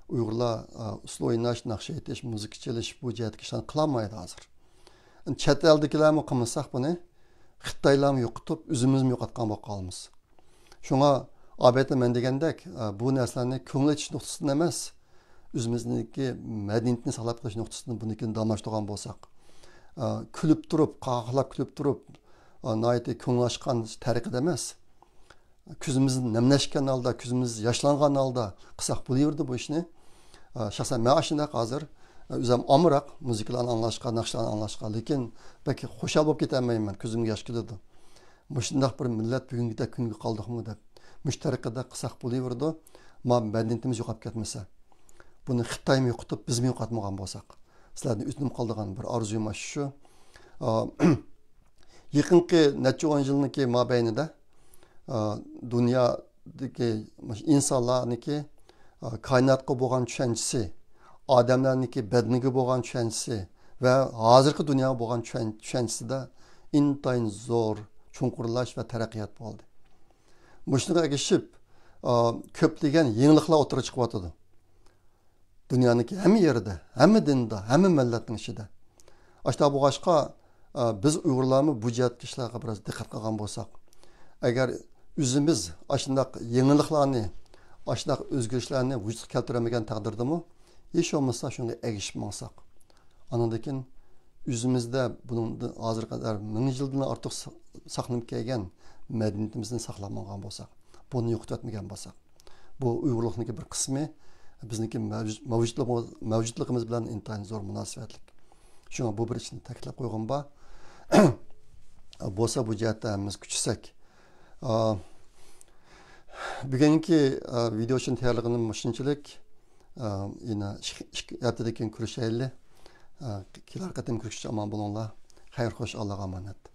ئۇيغۇرلار، ئە، ئۇسسۇل ئويناش، ناخشا ئېيتىش، مۇزىكا چېلىش، بۇ جەھەتتىكى ئىشلارنى قىلالمايدۇ ھازىر. چەت ئەلدىكىلەرمۇ قىلمىساق بۇنى، خىتايلارمۇ يوقىتىپ، ئۆزىمىزمۇ يوقاتقان بولۇپ قالىمىز. شۇڭا ئادەتتە مەن دېگەندەك، ئە، بۇ نەرسىلەرنى كۆڭۈل ئېچىش نۇقتىسىدىن ئەمەس، ئۆزىمىزنىڭكى مەدەنىيىتىنى ساقلاپ قېلىش نۇقتىسىدىن بۇنىڭكىنى داۋاملاشتۇرغان بولساق، ئە، كۈلۈپ تۇرۇپ، قاقاقلاپ كۈلۈپ تۇرۇپ، ئە، ناھايىتى كۆڭۈل ئاچقان تەرىقىدە ئەمەس، كۆزىمىز نەملەشكەن ھالدا، كۆزىمىز ياشلانغان ھالدا قىلساق بولۇۋېرىدۇ بۇ ئىشنى. ئە، شەخسەن مەن ئاشۇنداق ھازىر، ئە، ئۆزۈم ئامراق مۇزىكىلارنى ئاڭلاشقا، ناخشىلارنى ئاڭلاشقا، لېكىن بەك خۇشال بولۇپ كېتەلمەيمەن، كۆزۈمگە ياش كېلىدۇ. مۇشۇنداق بىر مىللەت بۈگۈنگىدەك كۈنگە قالدۇقمۇ دەپ. مۇشۇ تەرىقىدە قىلساق بولۇۋېرىدۇ. ما مەدەنىيىتىمىز يوقاپ كەتمىسە. بۇنى خىتايمۇ يوقىتىپ، بىزمۇ يوقاتمىغان بولساق. سىلەردىن ئۆتۈنۈپ قالىدىغان بىر ئارزۇيۇم ئاشۇ شۇ. ئا، يېقىنقى نەچچە ئون يىلنىڭكى مابەينىدە، ئا، دۇنيادىكى مۇشۇ ئىنسانلارنىڭكى، ئا، كائىناتقا بولغان چۈشەنچىسى، ئادەملەرنىڭكى بەدىنىگە بولغان چۈشەنچىسى ۋە ھازىرقى دۇنياغا بولغان چۈشەن-، چۈشەنچىسىدە ئىنتايىن زور چوڭقۇرلاش ۋە تەرەققىيات بولدى. مۇشۇنىڭغا ئەگىشىپ، ئا، كۆپلىگەن يېڭىلىقلار ئوتتۇرىغا چىقىۋاتىدۇ. دۇنيانىڭكى ھەممە يېرىدە، ھەممە دىندا، ھەممە مىللەتنىڭ ئىچىدە. ئاشۇنداق بولغاچقا، ئە، بىز ئۇيغۇرلارمۇ بۇ جەھەتتىكى ئىشلارغا بىراز دىققەت قىلغان بولساق، ئەگەر ئۆزىمىز ئاشۇنداق يېڭىلىقلارنى، ئاشۇنداق ئۆزگىرىشلەرنى ۋۇجۇدقا كەلتۈرەلمىگەن تەقدىردىمۇ، ھېچ بولمىسا شۇنىڭغا ئەگىشىپ ماڭساق، ئانىڭدىن كېيىن ئۆزىمىزدە بۇنىڭدىن ھازىرغا قەدەر مىڭ يىلدىن ئارتۇق سا-، ساقلىنىپ كەلگەن مەدەنىيىتىمىزنى ساقلاپ ماڭغان بولساق، بۇنى يوقىتىۋەتمىگەن بولساق، بۇ ئۇيغۇرلۇقنىڭكى بىر قىسمى، بىزنىڭكى مەۋجۇ-، مەۋجۇتلۇقىمىز، مەۋجۇتلۇقىمىز بىلەن ئىنتايىن زور مۇناسىۋەتلىك. شۇڭا بۇ بىر ئىشنى تەكىتلەپ قويغۇم بار. بولسا بۇ جەھەتتە ھەممىمىز كۈچىسەك. ئا، بۈگۈنكى، ئا، ۋىدېو ئۈچۈن تەييارلىغىنىم مۇشۇنچىلىك. ئا، يەنە ئىككى، ئىككى ھەپتىدىن كېيىن كۆرۈشەيلى. ئا، كېلەر قېتىم كۆرۈشكىچە ئامان بولۇڭلار. خەير خوش، ئاللاغا ئامانەت.